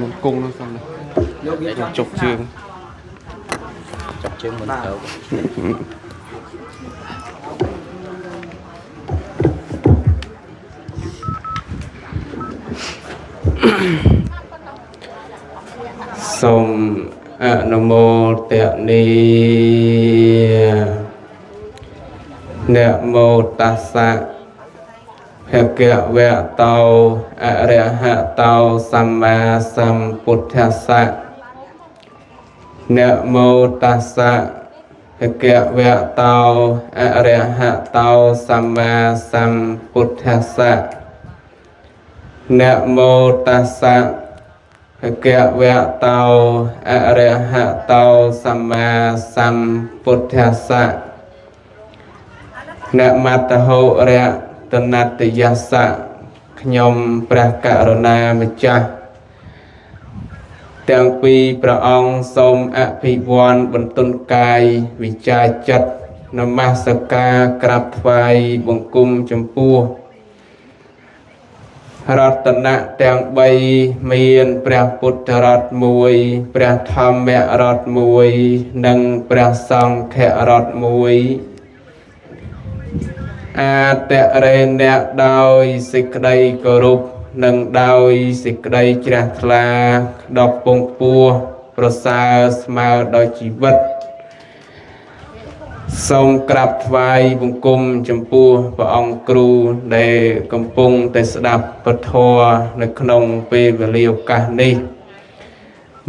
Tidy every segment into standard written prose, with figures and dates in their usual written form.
មុនគង់នោះសិនណាចុកជើង ចុកជើងមុនទៅ សូមអនុមោទនីនមោតស្សៈភគវៈតោអរហតោសម្មាសម្ពុទ្ធស្សៈនមោតស្សៈភគវៈតោអរហតោសម្មាសម្ពុទ្ធស្សៈនមោតស្សៈភគវៈតោអរហតោសម្មាសម្ពុទ្ធស្សៈនមត្តហោរៈតនតយស្សៈខ្ញុំព្រះករុណាម្ចាស់ទាំងពីរព្រះអង្គសូមអភិវឌ្ឍបន្ទន់កាយវិចារចិត្តនមស្ការក្រាបថ្វាយបង្គំចំពោះរតនៈទាំង3មានព្រះពុទ្ធរតន៍មួយព្រះធម្មរតន៍មួយនិងព្រះសង្ឃរតន៍មួយអាតរេណៈដោយសេចក្តីគោរពនិងដោយសេចក្តីជ្រះថ្លាដល់ពងពោះប្រសើរស្មើដោយជីវិតសូមក្រាបថ្វាយបង្គំចំពោះព្រះអង្គគ្រូដែលកំពុងតែស្ដាប់ពធនៅក្នុងពេលវេលាឱកាសនេះ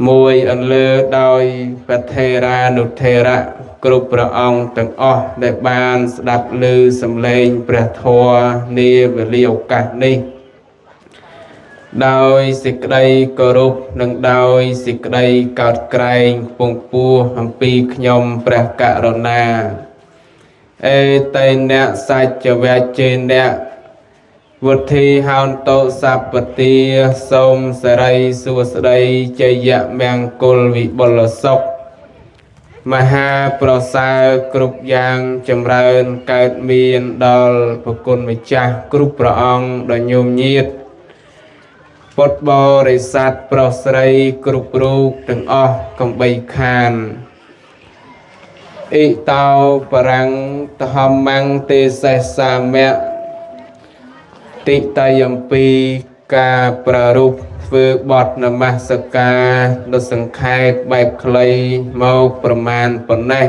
មួយអន្លើដោយព្រះថេរានុថេរៈគ្រប់ព្រះអង្គទាំងអស់ដែលបានស្ដាប់ឮសំឡេងព្រះធម៌នាវេលាឱកាសនេះដោយសេចក្តីគោរពនិងដោយសេចក្តីកោតក្រែងពងពោះអំពីខ្ញុំព្រះករុណាអេតេនៈសច្ចវជេនៈវុធីហោនតុសពទាសូមសិរីសួស្តីជ័យមង្គលវិបុលសុខមហាប្រសើរគ្រប់យ៉ាងចម្រើនកើតមានដល់ព្រះគុណម្ចាស់គ្រប់ព្រះអង្គដ៏ញោមញាតពុទ្ធបរិស័ទប្រុសស្រីគ្រប់រូបទាំងអស់កំបីខានអ៊ីតោបរាំងតហមੰទេសេសាមៈតិតយអំពីការប្រារព្ធធ្វើបទនមស្ការដ៏សង្ខេបបែបខ្លីមកប្រមាណប៉ុណ្ណេះ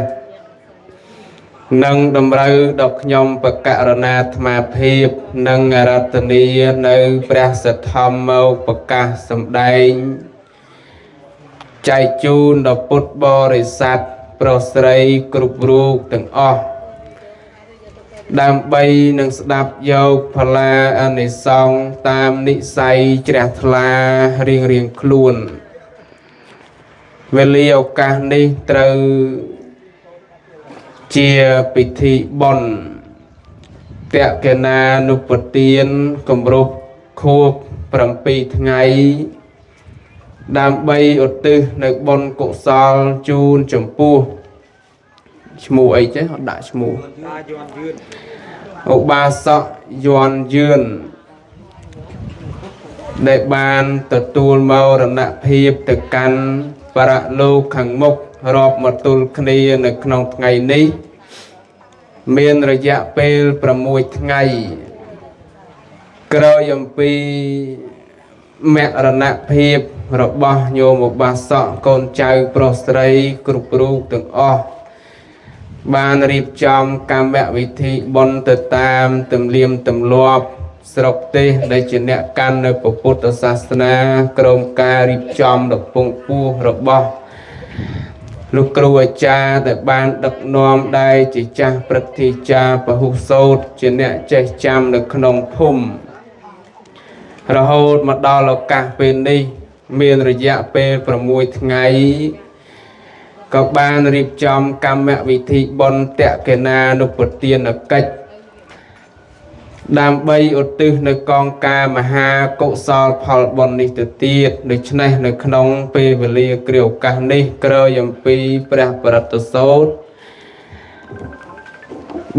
និងតម្រូវដល់ខ្ញុំបកករណាអាត្មាភាពនិងអរតនីនៅព្រះសទ្ធំមកប្រកាសសម្ដែងចែកជូនដល់ពុទ្ធបរិស័ទប្រុសស្រីគ្រប់រូបទាំងអស់ដើម្បីនឹងស្ដាប់យកផលាអានិសង្សតាមនិស័យជ្រះថ្លារៀងរៀងខ្លួនវេលាឱកាសនេះត្រូវជាពិធីបុណ្យតក្កណានុបទានគម្រប់ខួប7ថ្ងៃដើម្បីឧទ្ទិសនៅបុណ្យកុសលជូនចំពោះឈ្មោះអីចេះអត់ដាក់ឈ្មោះឧបាសកយន់យឿនដែលបានទទួលមរណភាពទៅកាន់បរលោកខាងមុខរាប់មកទល់គ្នានៅក្នុងថ្ងៃនេះមានរយៈពេល6ថ្ងៃក្រោយអំពីមរណភាពរបស់ញោមឧបាសកកូនចៅប្រុសស្រីគ្រប់រូបទាំងអស់បានរៀបចំកម្មវិធីបុណ្យទៅតាមទំនៀមទម្លាប់ស្រុកទេសដែលជាអ្នកកាន់នៅពុទ្ធសាសនាក្រមការរៀបចំដ៏ពងពោះរបស់លោកគ្រូអាចារ្យដែលបានដឹកនាំដែរជាចាស់ព្រឹទ្ធាចារ្យពហុសោតជាអ្នកចេះចាំនៅក្នុងភូមិរហូតមកដល់ឱកាសពេលនេះមានរយៈពេល6ថ្ងៃក៏បានរៀបចំកម្មវិធីបុណ្យតក្កណានុបទានកិច្ចដើម្បីឧទ្ទិសនៅកងការមហាកុសលផលបុណ្យនេះទៅទៀតដូច្នេះនៅក្នុងពេលវេលាគ្រាឱកាសនេះក្រោយអំពីព្រះបរិត្តសោត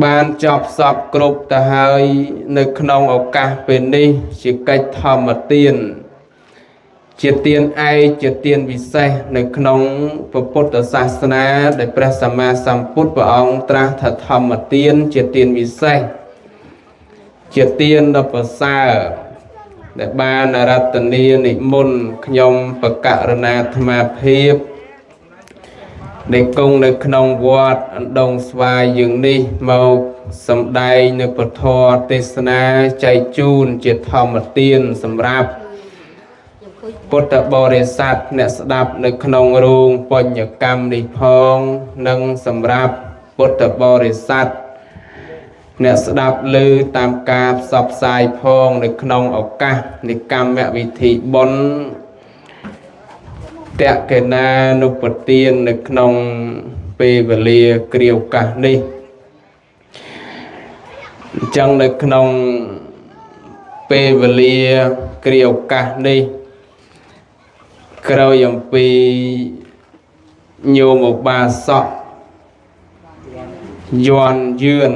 បានចប់សពគ្រប់ទៅហើយនៅក្នុងឱកាសពេលនេះជាកិច្ចធម្មទានជាទានឯកជាទានពិសេសនៅក្នុងព្រះពុទ្ធសាសនាដែលព្រះសម្មាសម្ពុទ្ធព្រះអង្គត្រាស់ថាធម្មទានជាទានពិសេសជាទានដ៏ប្រសើរដែលបានរតនានិមន្តខ្ញុំបកករណាអាត្មាភាពដែលគង់នៅក្នុងវត្តអណ្ដងស្វាយយើងនេះមកសម្ដែងនៅពធទេសនាចែកជូនជាធម្មទានសម្រាប់ពុទ្ធបរិស័ទអ្នកស្ដាប់នៅក្នុងរោងបញ្ញកម្មនេះផងនិងសម្រាប់ពុទ្ធបរិស័ទអ្នកស្ដាប់ឮតាមការផ្សព្វផ្សាយផងនៅក្នុងឱកាសនៃកម្មវិធីបុណ្យតក្កណានុបទាននៅក្នុងពេលវេលាគ្រាឱកាសនេះអញ្ចឹងនៅក្នុងពេលវេលាគ្រាឱកាសនេះក្រោយអំពីញោមឧបាសកយន់យឿន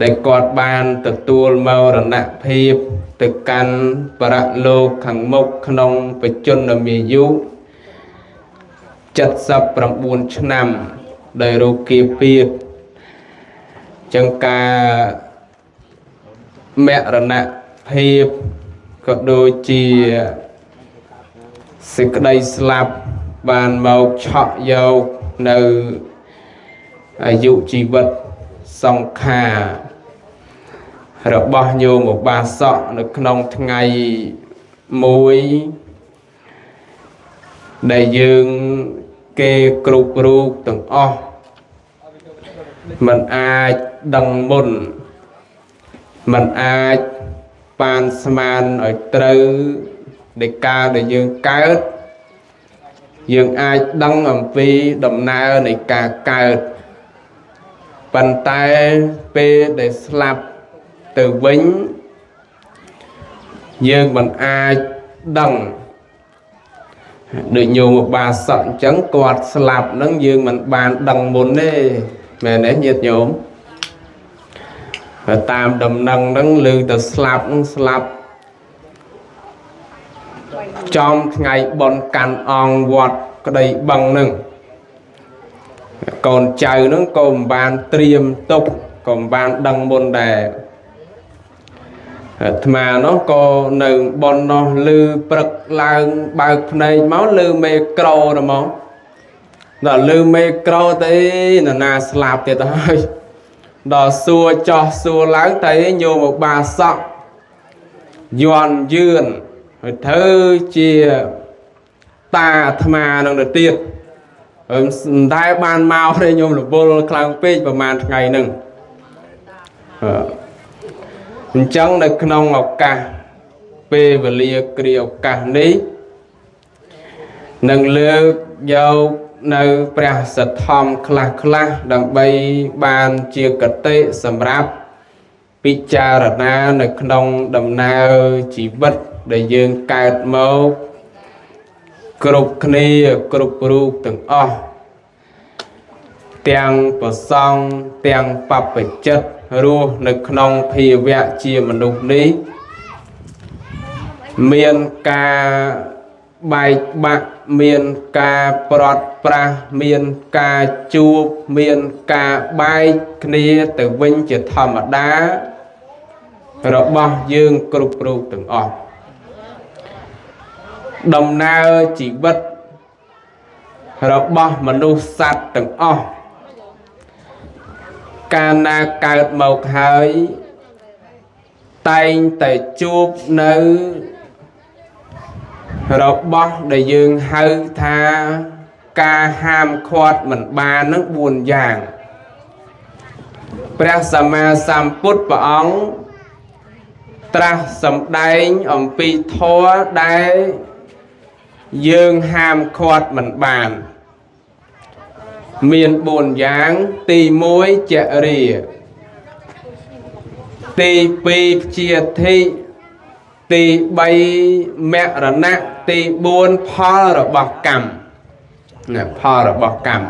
ដែលគាត់បានទទួលមរណភាពទៅកាន់បរលោកខាងមុខក្នុងបច្ចុប្បន្នមាយុ79ឆ្នាំដោយរោគាពៀតចឹងការមរណភាពក៏ដូចជាសេចក្តីស្លាប់បានមកឆក់យកនៅអាយុជីវិតសង្ខាររបស់ញោមឧបាសកនៅក្នុងថ្ងៃមួយដែលយើងគេគ្រប់រូបទាំងអស់មិនអាចដឹងមុនមិនអាចប៉ានស្មានឲ្យត្រូវនៃការដែលយើងកើតយើងអាចដឹងអំពីដំណើរនៃការកើតប៉ុន្តែពេលដែលស្លាប់ទៅវិញយើងមិនអាចដឹងដូចញោមឧបាសកអញ្ចឹងគាត់ស្លាប់ហ្នឹងយើងមិនបានដឹងមុនទេមែនទេញាតិញោមតាមដំណឹងហ្នឹងឮតែស្លាប់ហ្នឹងស្លាប់ចំថ្ងៃបុណ្យកាន់អង្គវត្តក្តីបឹងហ្នឹងកូនចៅហ្នឹងក៏មិនបានត្រៀមទុកក៏មិនបានដឹងមុនដែរអាត្មានោះក៏នៅបុណ្យនោះឮព្រឹកឡើងបើកភ្នែកមកឮមេក្រូទៅមកដល់ឮមេក្រូទៅនរណាស្លាប់ទៀតទៅហើយដល់សួរចោះសួរឡើងតែញោមឧបាសកយន់យឿនហើយធ្វើជាតាអាត្មានឹងទៅទៀតហើយមិនដែលបានមកទេញោមរវល់ខ្លាំងពេកប្រហែលថ្ងៃហ្នឹងអញ្ចឹងនៅក្នុងឱកាសពេលវេលាគ្រាឱកាសនេះនឹងលើកយកនៅព្រះសទ្ធំខ្លះខ្លះដើម្បីបានជាគតិសម្រាប់ពិចារណានៅក្នុងដំណើរជីវិតដែលយើងកើតមកគ្រប់គ្នាគ្រប់រូបទាំងអស់ទាំងប្រសង់ទាំងបព្វជិតរស់នៅក្នុងភាវៈជាមនុស្សនេះមានការបែកបាក់មានការប្រត់ប្រាស់មានការជួបមានការបែកគ្នាទៅវិញជាធម្មតារបស់យើងគ្រប់រូបទាំងអស់ដំណើរជីវិតរបស់មនុស្សសត្វទាំងអស់កាលណាកើតមកហើយតែងតែជួបនៅរបស់ដែលយើងហៅថាការហាមឃាត់មិនបាននឹង4យ៉ាងព្រះសម្មាសម្ពុទ្ធព្រះអង្គត្រាស់សម្ដែងអំពីធម៌ដែលយើងហាមឃាត់មិនបានមាន4យ៉ាងទី1ចរិយាទី2ព្យាធិទី3មរណៈទី4ផលរបស់កម្មណាផលរបស់កម្ម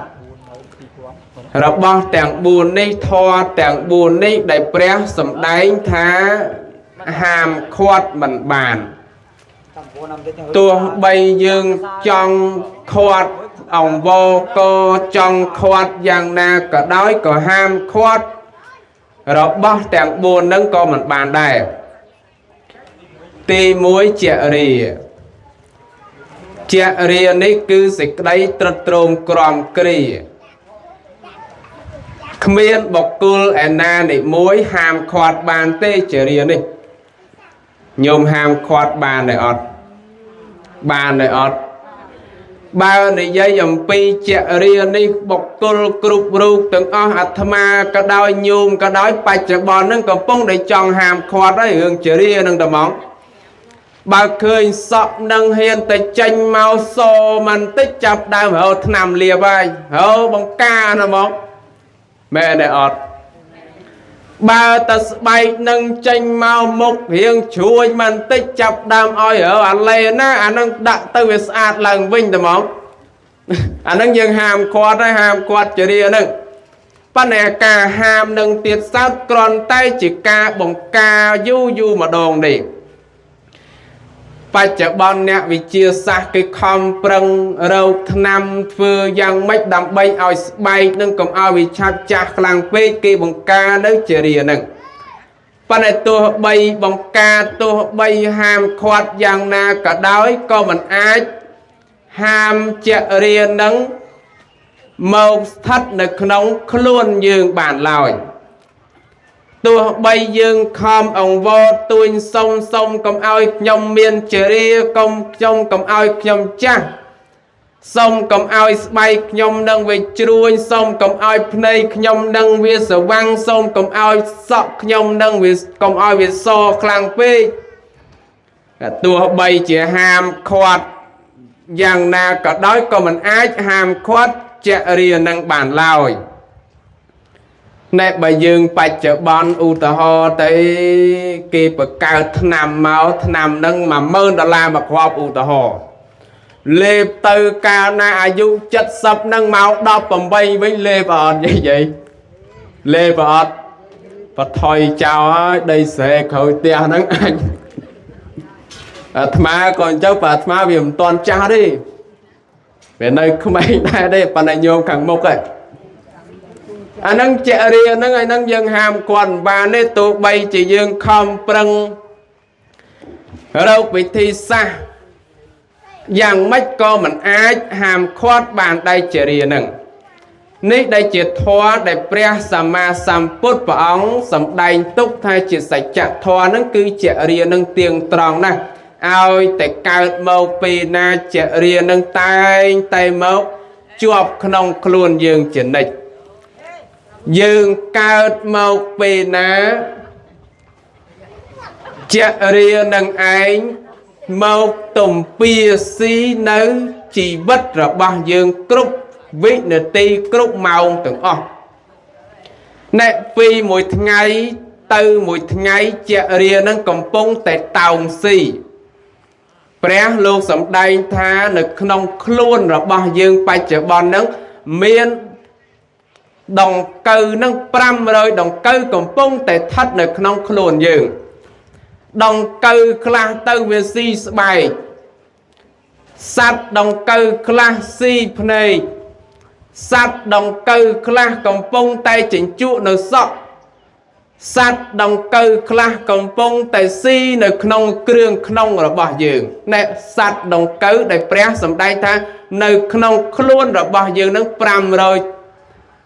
របស់ទាំង4នេះធម៌ទាំង4នេះដែលព្រះសម្ដែងថាហាមឃាត់មិនបានទោះបីយើងចង់ឃាត់អង្វរកចង់ឃាត់យ៉ាងណាក៏ដោយក៏ហាមឃាត់របស់ទាំង4ហ្នឹងក៏មិនបានដែរទី1ចរិយាចរិយានេះគឺសេចក្តីត្រុតត្រោមក្រំគ្រាគ្មានបុគ្គលឯណានិមួយហាមឃាត់បានទេចរិយានេះញោមហាមឃាត់បានទេអត់បានទេអត់បើនិយាយអំពីចរិយានេះបុគ្គលគ្រប់រូបទាំងអស់អាត្មាក៏ដោយញោមក៏ដោយបច្ចុប្បន្នហ្នឹងកំពុងតែចង់ហាមឃាត់ហើយរឿងចរិយាហ្នឹងតែហ្មងបើឃើញសក់នឹងហ៊ានតែចេញមកសមិនតិចចាប់ដើមរកថ្នាំលាបហើយរកបង្ការណាហ្មងមែនទេអត់បើតែស្បែកនឹងចេញមកមុខរៀងជ្រួញមិនតិចចាប់ដើមឲ្យរកអាឡេណាអានឹងដាក់ទៅវាស្អាតឡើងវិញតែហ្មងអានឹងយើងហាមគាត់ហើយហាមគាត់ចរិយានឹងប៉ុន្តែការហាមនឹងទៀតសោតគ្រាន់តែជាការបង្ការយូរយូរម្ដងនេះបច្ចុប្បន្នអ្នកវិទ្យាសាស្ត្រគេខំប្រឹងរកថ្នាំធ្វើយ៉ាងម៉េចដើម្បីឲ្យស្បែកនឹងកុំឲ្យវាឆាប់ចាស់ខ្លាំងពេកគេបង្ការនៅចរិយានឹងប៉ុន្តែទោះបីបង្ការទោះបីហាមឃាត់យ៉ាងណាក៏ដោយក៏មិនអាចហាមចរិយានឹងមកស្ថិតនៅក្នុងខ្លួនយើងបានឡើយទោះបីយើងខំអង្វរទួញសុំសុំកុំឲ្យខ្ញុំមានចរិយាកុំខ្ញុំកុំឲ្យខ្ញុំចាស់សុំកុំឲ្យស្បែកខ្ញុំនឹងវាជ្រួញសុំកុំឲ្យភ្នែកខ្ញុំនឹងវាស្វាំងសុំកុំឲ្យសក់ខ្ញុំនឹងវាកុំឲ្យវាសខ្លាំងពេកតែទោះបីជាហាមឃាត់យ៉ាងណាក៏ដោយក៏មិនអាចហាមឃាត់ចរិយានឹងបានឡើយណែបើយើងបច្ចុប្បន្នឧទាហរណ៍ទៅគេបង្កើតថ្នាំមកថ្នាំនឹង10000ដុល្លារមួយគ្រាប់ឧទាហរណ៍លេបទៅកាលណាអាយុ70នឹងមក18វិញលេបអត់និយាយលេបអត់បថយចោលហើយដីស្រែក្រោយផ្ទះហ្នឹងអញអាត្មាក៏អញ្ចឹងបើអាត្មាវាមិនតាន់ចាស់ទេវានៅក្មេងដែរទេប៉ុន្តែញោមខាងមុខហ្នឹងអាហ្នឹងចរិយាហ្នឹងអាហ្នឹងយើងហាមគាត់មិនបានទេទោះបីជាយើងខំប្រឹងរកវិធីសាស្ត្រយ៉ាងម៉េចក៏មិនអាចហាមឃាត់បានដែរចរិយាហ្នឹងនេះដែលជាធម៌ដែលព្រះសម្មាសម្ពុទ្ធព្រះអង្គសម្ដែងទុកថាជាសច្ចធម៌ហ្នឹងគឺចរិយាហ្នឹងទៀងត្រង់ណាស់ឲ្យតែកើតមកពេលណាចរិយាហ្នឹងតែងតែមកជាប់ក្នុងខ្លួនយើងជានិច្ចយើងកើតមកពេលណាចរិយានឹងឯងមកទំពាស៊ីនៅជីវិតរបស់យើងគ្រប់វិនាទីគ្រប់ម៉ោងទាំងអស់ណែពីមួយថ្ងៃទៅមួយថ្ងៃចរិយានឹងកំពុងតែតោងស៊ីព្រះលោកសម្ដែងថានៅក្នុងខ្លួនរបស់យើងបច្ចុប្បន្ននឹងមានដង្កូវនឹង500ដង្កូវកំពុងតែស្ថិតនៅក្នុងខ្លួនយើងដង្កូវខ្លះទៅវាស៊ីស្បែកសត្វដង្កូវខ្លះស៊ីភ្នែកសត្វដង្កូវខ្លះកំពុងតែជញ្ជក់នៅសក់សត្វដង្កូវខ្លះកំពុងតែស៊ីនៅក្នុងគ្រឿងក្នុងរបស់យើងណែសត្វដង្កូវដែលព្រះសម្ដែងថានៅក្នុងខ្លួនរបស់យើងនឹង500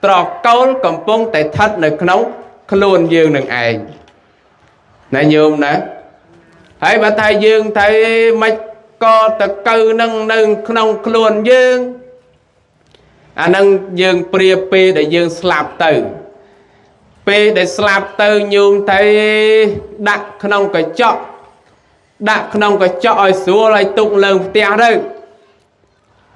ត្រកូលកំពុងតែស្ថិតនៅក្នុងខ្លួនយើងនឹងឯងណាញោមណាហើយបើថាយើងថាមិនក៏តកៅនឹងនៅក្នុងខ្លួនយើងអានឹងយើងប្រៀបពេលដែលយើងស្លាប់ទៅពេលដែលស្លាប់ទៅញោមតែដាក់ក្នុងកញ្ចក់ដាក់ក្នុងកញ្ចក់ឲ្យស្រួលឲ្យទុកលើផ្ទះទៅ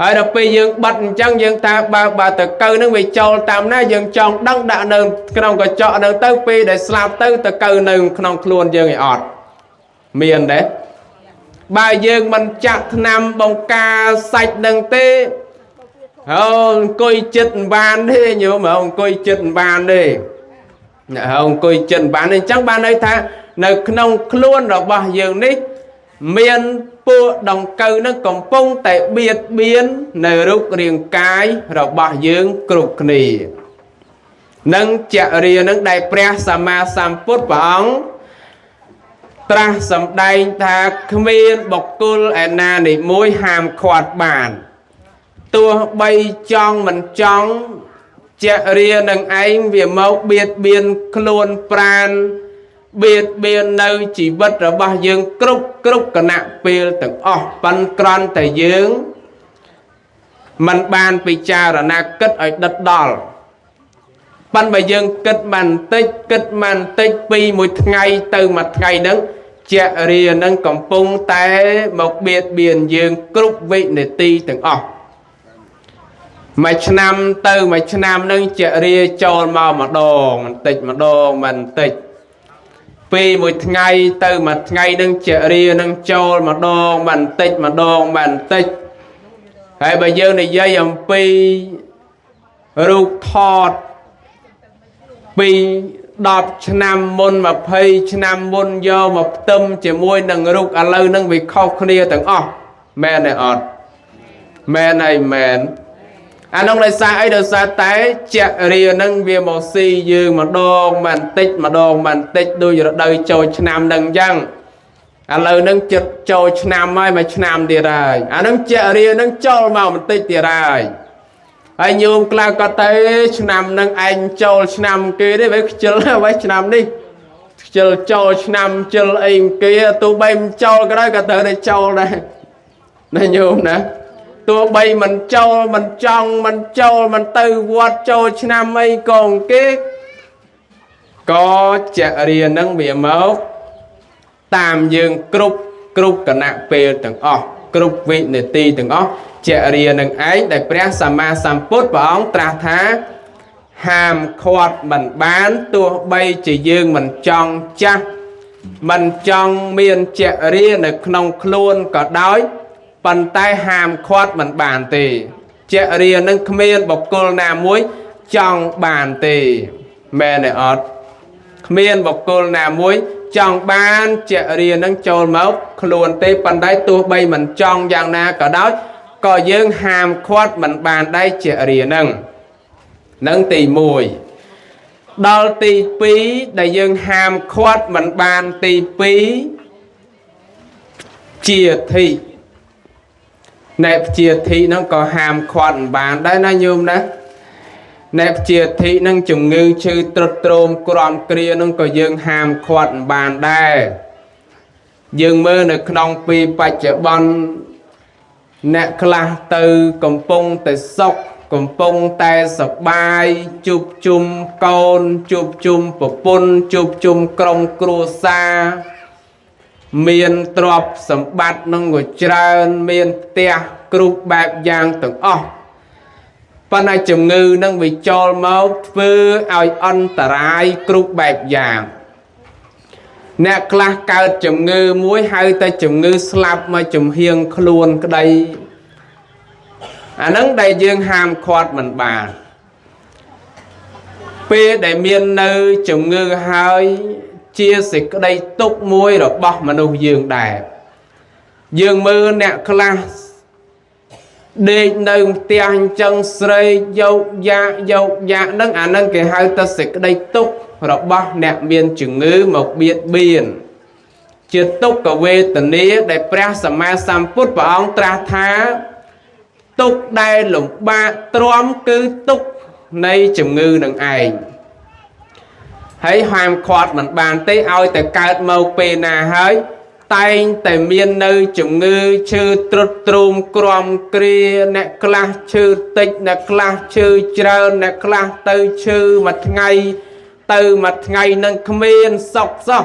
ហើយដល់ពេលយើងបិទអញ្ចឹងយើងថាបើតកៅនឹងវាចូលតាមណាយើងចង់ដឹងដាក់នៅក្នុងកញ្ចក់នឹងទៅពេលដែលស្លាប់ទៅតកៅនៅក្នុងខ្លួនយើងឯអត់មានទេបើយើងមិនចាក់ថ្នាំបង្ការសាច់នឹងទេ អង្គុយចិត្តមិនបានទេញោមអង្គុយចិត្តមិនបានទេអ្នកអង្គុយចិត្តមិនបានទេអញ្ចឹងបានន័យថានៅក្នុងខ្លួនរបស់យើងនេះមានពួកដង្កូវនឹងកំពុងតែបៀតបៀននៅរូបរាងកាយរបស់យើងគ្រប់គ្នានឹងចរិយានឹងដែលព្រះសម្មាសម្ពុទ្ធព្រះអង្គត្រាស់សម្ដែងថាគ្មានបុគ្គលឯណានីមួយហាមឃាត់បានទោះបីចង់មិនចង់ចរិយានឹងឯងវាមកបៀតបៀនខ្លួនប្រាណបៀតបៀននៅជីវិតរបស់យើងគ្រប់គ្រប់គណៈពេលទាំងអស់ប៉ិនក្រន់តែយើងមិនបានពិចារណាគិតឲ្យដិតដល់ប៉ិនបើយើងគិតបានតិចគិតបានតិចពីមួយថ្ងៃទៅមួយថ្ងៃហ្នឹងចរិយានឹងកំពុងតែមកបៀតបៀនយើងគ្រប់វិនាទីទាំងអស់មួយឆ្នាំទៅមួយឆ្នាំនឹងចរិយាចូលមកម្ដងបន្តិចម្ដងបន្តិចពីមួយថ្ងៃទៅមួយថ្ងៃនឹងចរិយានឹងចូលម្ដងបន្តិចម្ដងបន្តិចហើយបើយើងនិយាយអំពីរូបថតពី10ឆ្នាំមុន20ឆ្នាំមុនយកមកផ្ទឹមជាមួយនឹងរូបឥឡូវនឹងវាខុសគ្នាទាំងអស់មែនទេអត់មែនហើយមែនអានោះដោយសារអីដោយសារតែចរិយានឹងវាមកស៊ីយើងម្ដងបន្តិចម្ដងបន្តិចដូចរដូវចូលឆ្នាំនឹងអញ្ចឹងឥឡូវនឹងចិត្តចូលឆ្នាំហើយមួយឆ្នាំទៀតហើយអានឹងចរិយានឹងចូលមកបន្តិចទៀតហើយហើយញោមខ្លះក៏ទៅឆ្នាំនឹងឯងចូលឆ្នាំគេទេវាខ្ជិលអ្វីឆ្នាំនេះខ្ជិលចូលឆ្នាំជិលអីគេទោះបីមិនចូលក៏ដោយក៏ត្រូវតែចូលដែរណាញោមណាទោះបីមិនចូលមិនចង់មិនចូលមិនទៅវត្តចូលឆ្នាំអីក៏គេក៏ចរិយានឹងវាមកតាមយើងគ្រប់គ្រប់គណៈពេលទាំងអស់គ្រប់វិនាទីទាំងអស់ចរិយានឹងឯងដែលព្រះសម្មាសម្ពុទ្ធព្រះអង្គត្រាស់ថាហាមឃាត់មិនបានទោះបីជាយើងមិនចង់ចាស់មិនចង់មានចរិយានៅក្នុងខ្លួនក៏ដោយប៉ុន្តែហាមឃាត់មិនបានទេចរិយានឹងគ្មានបុគ្គលណាមួយចង់បានទេមែនទេអត់គ្មានបុគ្គលណាមួយចង់បានចរិយានឹងចូលមកខ្លួនទេប៉ុន្តែទោះបីមិនចង់យ៉ាងណាក៏ដោយក៏យើងហាមឃាត់មិនបានដែរចរិយានឹងនឹងទី1ដល់ទី2ដែលយើងហាមឃាត់មិនបានទី2ជាធិអ្នកជាធិហ្នឹងក៏ហាមឃាត់មិនបានដែរណាញោមណាអ្នកជាធិនឹងជំងឺឈឺទ្រុឌទ្រោមក្រំគ្រានឹងក៏យើងហាមឃាត់មិនបានដែរយើងមើលនៅក្នុងពេលបច្ចុប្បន្នអ្នកខ្លះទៅកំពុងតែសុខកំពុងតែសប្បាយជួបជុំកូនជួបជុំប្រពន្ធជួបជុំក្រុមគ្រួសារមានទ្រព្យសម្បត្តិនឹងក៏ច្រើនមានផ្ទះគ្រប់បែបយ៉ាងទាំងអស់ប៉ុន្តែជំងឺនឹងវាចូលមកធ្វើឲ្យអន្តរាយគ្រប់បែបយ៉ាងអ្នកខ្លះកើតជំងឺមួយហៅតែជំងឺស្លាប់មកចំហៀងខ្លួនក្តីអាហ្នឹងដែលយើងហាមឃាត់មិនបានពេលដែលមាននៅជំងឺហើយជាសេចក្តីទុក្ខមួយរបស់មនុស្សយើងដែរយើងមើលអ្នកខ្លះដេកនៅផ្ទះអញ្ចឹងស្រែកយកយ៉ាយកយ៉ាហ្នឹងអាហ្នឹងគេហៅទៅសេចក្តីទុក្ខរបស់អ្នកមានជំងឺមកបៀតបៀនជាទុក្ខវេទនាដែលព្រះសម្មាសម្ពុទ្ធព្រះអង្គត្រាស់ថាទុក្ខដែលលំបាកទ្រាំគឺទុក្ខនៃជំងឺនឹងឯងហើយហាមឃាត់មិនបានទេឲ្យតែកើតមកពេលណាហើយតែងតែមាននៅជំងឺឈឺទ្រុឌទ្រោមក្រំគ្រាអ្នកខ្លះឈឺតិចអ្នកខ្លះឈឺច្រើនអ្នកខ្លះទៅឈឺមួយថ្ងៃទៅមួយថ្ងៃនឹងគ្មានសុខសោះ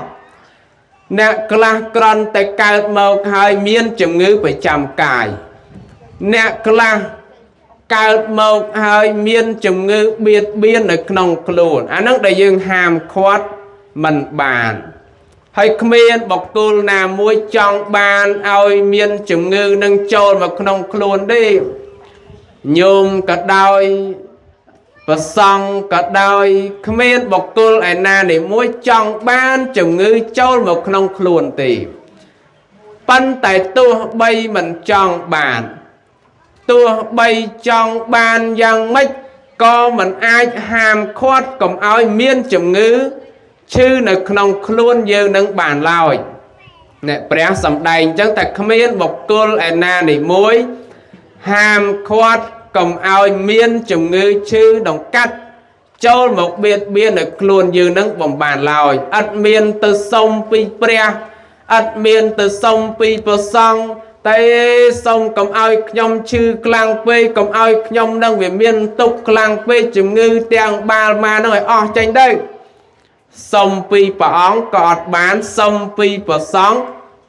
អ្នកខ្លះក្រន់តែកើតមកហើយមានជំងឺប្រចាំកាយអ្នកខ្លះកើតមកហើយមានជំងឺបៀតបៀននៅក្នុងខ្លួនអាហ្នឹងដែលយើងហាមឃាត់មិនបានហើយគ្មានបុគ្គលណាមួយចង់បានឲ្យមានជំងឺនឹងចូលមកក្នុងខ្លួនទេ ញោមក៏ដោយប្រសង់ក៏ដោយគ្មានបុគ្គលឯណានីមួយចង់បានជំងឺចូលមកក្នុងខ្លួនទេប៉ុន្តែទោះបីមិនចង់បានទោះបីចង់បានយ៉ាងម៉េចក៏មិនអាចហាមឃាត់កុំឲ្យមានជំងឺឈឺនៅក្នុងខ្លួនយើងនឹងបានឡើយអ្នកព្រះសម្ដែងអញ្ចឹងតែគ្មានបុគ្គលឯណានីមួយហាមឃាត់កុំឲ្យមានជំងឺឈឺដង្កាត់ចូលមកបៀតបៀននៅខ្លួនយើងនឹងបំបានឡើយអត់មានទៅសុំពីព្រះអត់មានទៅសុំពីព្រះសង្ឃតែសុំកុំឲ្យខ្ញុំឈឺខ្លាំងពេកកុំឲ្យខ្ញុំនឹងវាមានទុក្ខខ្លាំងពេកជំងឺទាំងបាល់មកនឹងឲ្យអស់ចេញទៅសុំពីព្រះអង្គក៏អត់បានសុំពីព្រះសង្ឃ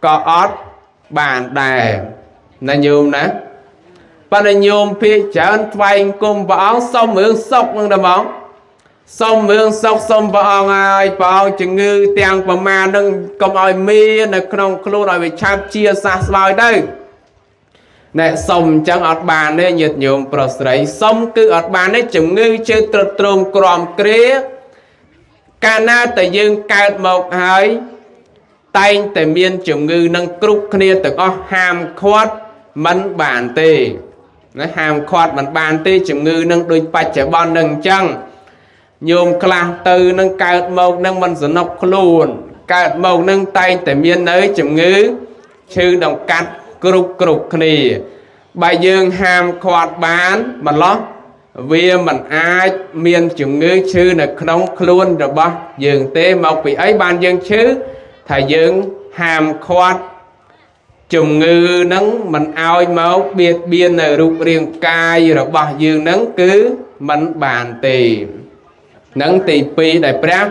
ក៏អត់បានដែរណាញោមណាប៉ុន្តែញោមភាគច្រើនថ្វាយគុំព្រះអង្គសុំរឿងសុខនឹងតែហ្មងសុំរឿងសុខសុំព្រះអង្គហើយព្រះអង្គជំងឺទាំងប្រមាណនឹងកុំឲ្យមាននៅក្នុងខ្លួនឲ្យវាឆាប់ជាសះស្បើយទៅណែសុំអញ្ចឹងអត់បានទេញាតិញោមប្រុសស្រីសុំគឺអត់បានទេជំងឺជើត្រុតត្រោមក្រំគ្រាកាលណាតែយើងកើតមកហើយតែងតែមានជំងឺនឹងគ្រប់គ្នាទាំងអស់ហាមឃាត់មិនបានទេណាហាមឃាត់មិនបានទេជំងឺនឹងដូចបច្ចុប្បន្ននឹងអញ្ចឹងញោមខ្លះទៅនឹងកើតមកនឹងមិនសំណុកខ្លួនកើតមកនឹងតែងតែមាននៅជំងឺឈឺដង្កាត់គ្រប់គ្នាបើយើងហាមឃាត់បានម្លោះវាមិនអាចមានជំងឺឈឺនៅក្នុងខ្លួនរបស់យើងទេមកពីអីបានយើងឈឺថាយើងហាមឃាត់ជំងឺនឹងមិនឲ្យមកបៀតបៀននៅរូបរាងកាយរបស់យើងនឹងគឺមិនបានទេនឹងទី2ដែលព្រះ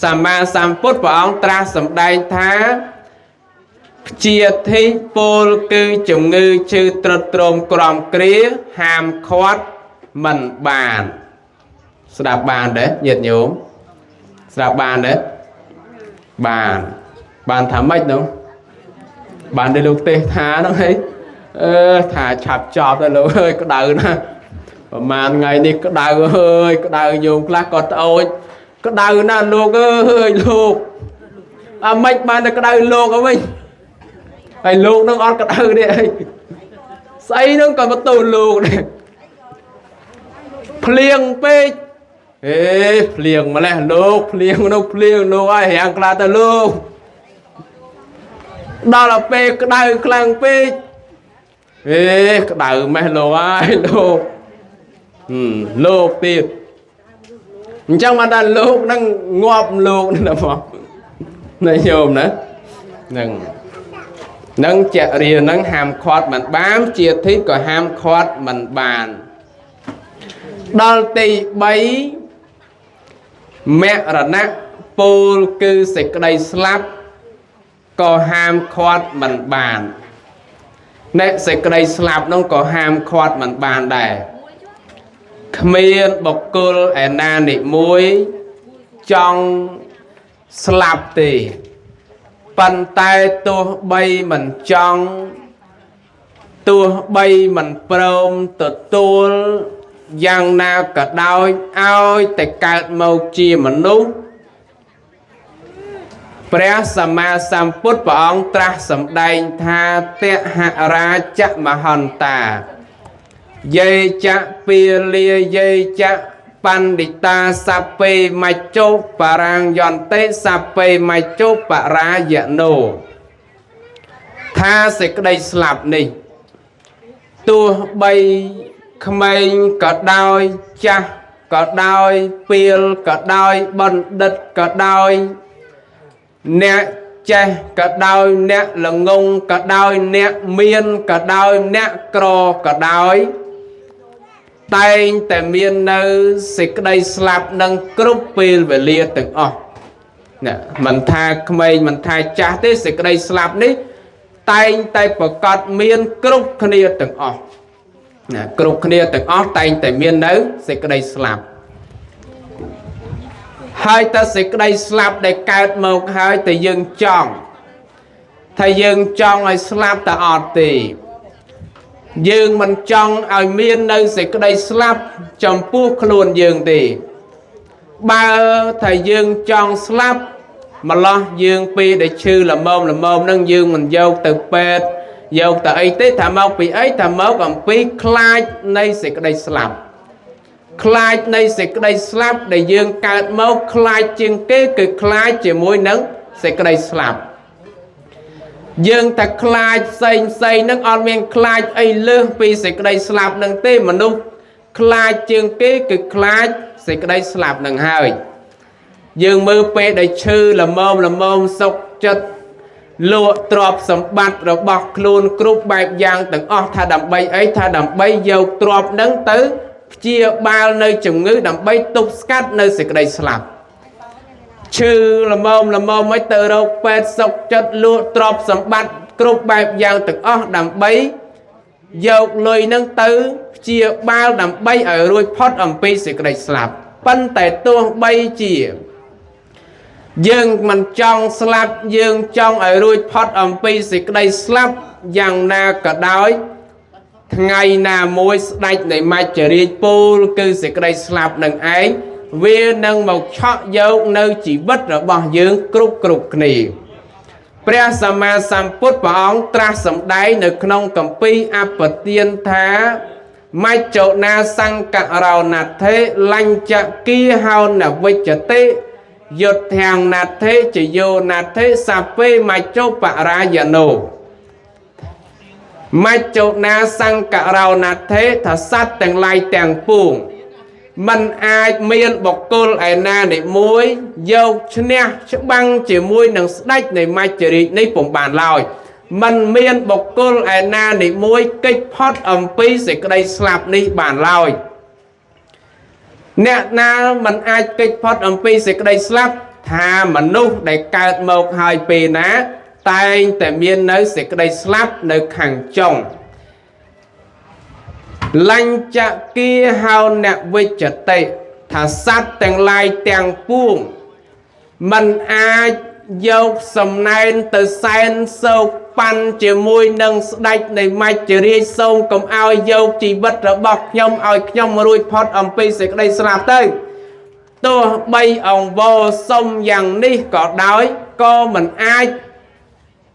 សម្មាសម្ពុទ្ធព្រះអង្គត្រាស់សម្ដែងថាព្យាធិពលគឺជំងឺឈឺត្រុតត្រោមក្រំគ្រាហាមឃាត់មិនបានស្ដាប់បានទេញាតិញោមស្ដាប់បានទេបានបានថាម៉េចនោះបានទេលោកទេសថាហ្នឹងហីអឺថាឆាប់ចប់ទៅលោកអើយក្តៅណាស់ប្រហែលថ្ងៃនេះក្តៅអើយក្តៅញោមខ្លះក៏ត្អូញក្តៅណាស់លោកអើយលោកអាម៉េចបានតែក្តៅលោកអីវិញហើយលោកនឹងអត់ក្តៅទេអីស្អីនឹងក៏បន្ទោលោកដែរភ្លៀងពេកអេភ្លៀងម្លេះលោកភ្លៀងនោះភ្លៀងលោកឲ្យរាំងខ្លះទៅលោកដល់ទៅពេលក្តៅខ្លាំងពេកអេក្តៅម៉េះលោកហើយលោកលោកទៀតអញ្ចឹងបានថាលោកនឹងងាប់លោកណាបងណាញោមណានឹងនឹងចរិយានឹងហាមឃាត់មិនបានជាធិក៏ហាមឃាត់មិនបានដល់ទី3មរណៈពលគឺសេចក្តីស្លាប់ក៏ហាមឃាត់មិនបានអ្នកសេចក្តីស្លាប់នោះក៏ហាមឃាត់មិនបានដែរគ្មានបុគ្គលឯណានិមួយចង់ស្លាប់ទេប៉ុន្តែទោះបីមិនចង់ទោះបីមិនព្រមទទួលយ៉ាងណាក៏ដោយឲ្យតែកើតមកជាមនុស្សព្រះសម្មាសម្ពុទ្ធព្រះអង្គត្រាស់សម្ដែងថាតហរាជមហន្តាយេចៈពាលាយេចៈបណ្ឌិតាសពេមច្ចុបរាងយន្តិសពេមច្ចុបរាយណោថាសេចក្តីស្លាប់នេះទោះបីក្មេងក៏ដោយចាស់ក៏ដោយពាលក៏ដោយបណ្ឌិតក៏ដោយអ្នកចេះក៏ដោយអ្នកល្ងងក៏ដោយអ្នកមានក៏ដោយអ្នកក្រក៏ដោយតែងតែមាននៅសេចក្តីស្លាប់នឹងគ្រប់ពេលវេលាទាំងអស់ណាមិនថាក្មេងមិនថាចាស់ទេសេចក្តីស្លាប់នេះតែងតែប្រកាសមានគ្រប់គ្នាទាំងអស់ណាគ្រប់គ្នាទាំងអស់តែងតែមាននៅសេចក្តីស្លាប់ហើយតើសេចក្តីស្លាប់ដែលកើតមកហើយតែយើងចង់ថាយើងចង់ឲ្យស្លាប់តែអត់ទេ យើងមិនចង់ឲ្យមាននៅសេចក្តីស្លាប់ចំពោះខ្លួនយើងទេបើថាយើងចង់ស្លាប់ម្លោះយើងពេលដែលឈឺល្មមល្មមនឹងយើងមិនយកទៅពេទ្យយកទៅអីទេថាមកពីអីថាមកអំពីខ្លាចនៃសេចក្តីស្លាប់ខ្លាចនៃសេចក្តីស្លាប់ដែលយើងកើតមកខ្លាចជាងគេគឺខ្លាចជាមួយនឹងសេចក្តីស្លាប់យើងតែខ្លាចផ្សេងផ្សេងនឹងអត់មានខ្លាចអីលើសពីសេចក្តីស្លាប់នឹងទេមនុស្សខ្លាចជាងគេគឺខ្លាចសេចក្តីស្លាប់នឹងហើយយើងមើលពេលដែលឈឺល្មមល្មមសុកចិត្តលក់ទ្រព្យសម្បត្តិរបស់ខ្លួនគ្រប់បែបយ៉ាងទាំងអស់ថាដើម្បីអីថាដើម្បីយកទ្រព្យនឹងទៅព្យាបាលនៅជំងឺដើម្បីទប់ស្កាត់នៅសេចក្តីស្លាប់ឈឺល្មមល្មមឲ្យទៅរកពេទ្យសុកចិត្តលក់ទ្រព្យសម្បត្តិគ្រប់បែបយ៉ាងទាំងអស់ដើម្បីយកលុយនឹងទៅព្យាបាលដើម្បីឲ្យរួចផុតអំពីសេចក្តីស្លាប់ប៉ុន្តែទោះបីជាយើងមិនចង់ស្លាប់យើងចង់ឲ្យរួចផុតអំពីសេចក្តីស្លាប់យ៉ាងណាក៏ដោយថ្ងៃណាមួយស្ដេចនៃមច្ចរាជពូលគឺសេចក្តីស្លាប់នឹងឯងវានឹងមកឆក់យកនៅជីវិតរបស់យើងគ្រប់គ្រប់គ្នាព្រះសម្មាសម្ពុទ្ធព្រះអង្គត្រាស់សម្ដែងនៅក្នុងគម្ពីរអបទានថាមច្ចោណាសង្ករោណដ្ឋិលញ្ចគាហោនវិជ្ជតិយុទ្ធាំណដ្ឋិជយោណដ្ឋិសពេមច្ចោបរាយណោមច្ចោណាសង្ករោណដ្ឋិថាសត្វទាំងឡាយទាំងពួងมันអាចមានបុគ្គលឯណានីមួយយកឈ្នះច្បាំងជាមួយនឹងស្ដេចនៃមច្ចរាជនេះពុំបានឡើយมันមានបុគ្គលឯណានីមួយគេចផុតអំពីសេចក្តីស្លាប់នេះបានឡើយអ្នកណាมันអាចគេចផុតអំពីសេចក្តីស្លាប់ថាមនុស្សដែលកើតមកហើយពេលណាតែងតែមាននៅសេចក្តីស្លាប់នៅខាងចុងលញ្ចគាហោនវិជ្ជតិថាសត្វទាំងឡាយទាំងពួងมันអាចយកសំណែនទៅសែនសោកប៉ាន់ជាមួយនឹងស្ដេចនៃមច្ចរាជសូមកុំឲ្យយកជីវិតរបស់ខ្ញុំឲ្យខ្ញុំរួចផុតអំពីសេចក្តីស្លាប់ទៅទោះបីអង្វរសុំយ៉ាងនេះក៏ដោយក៏មិនអាច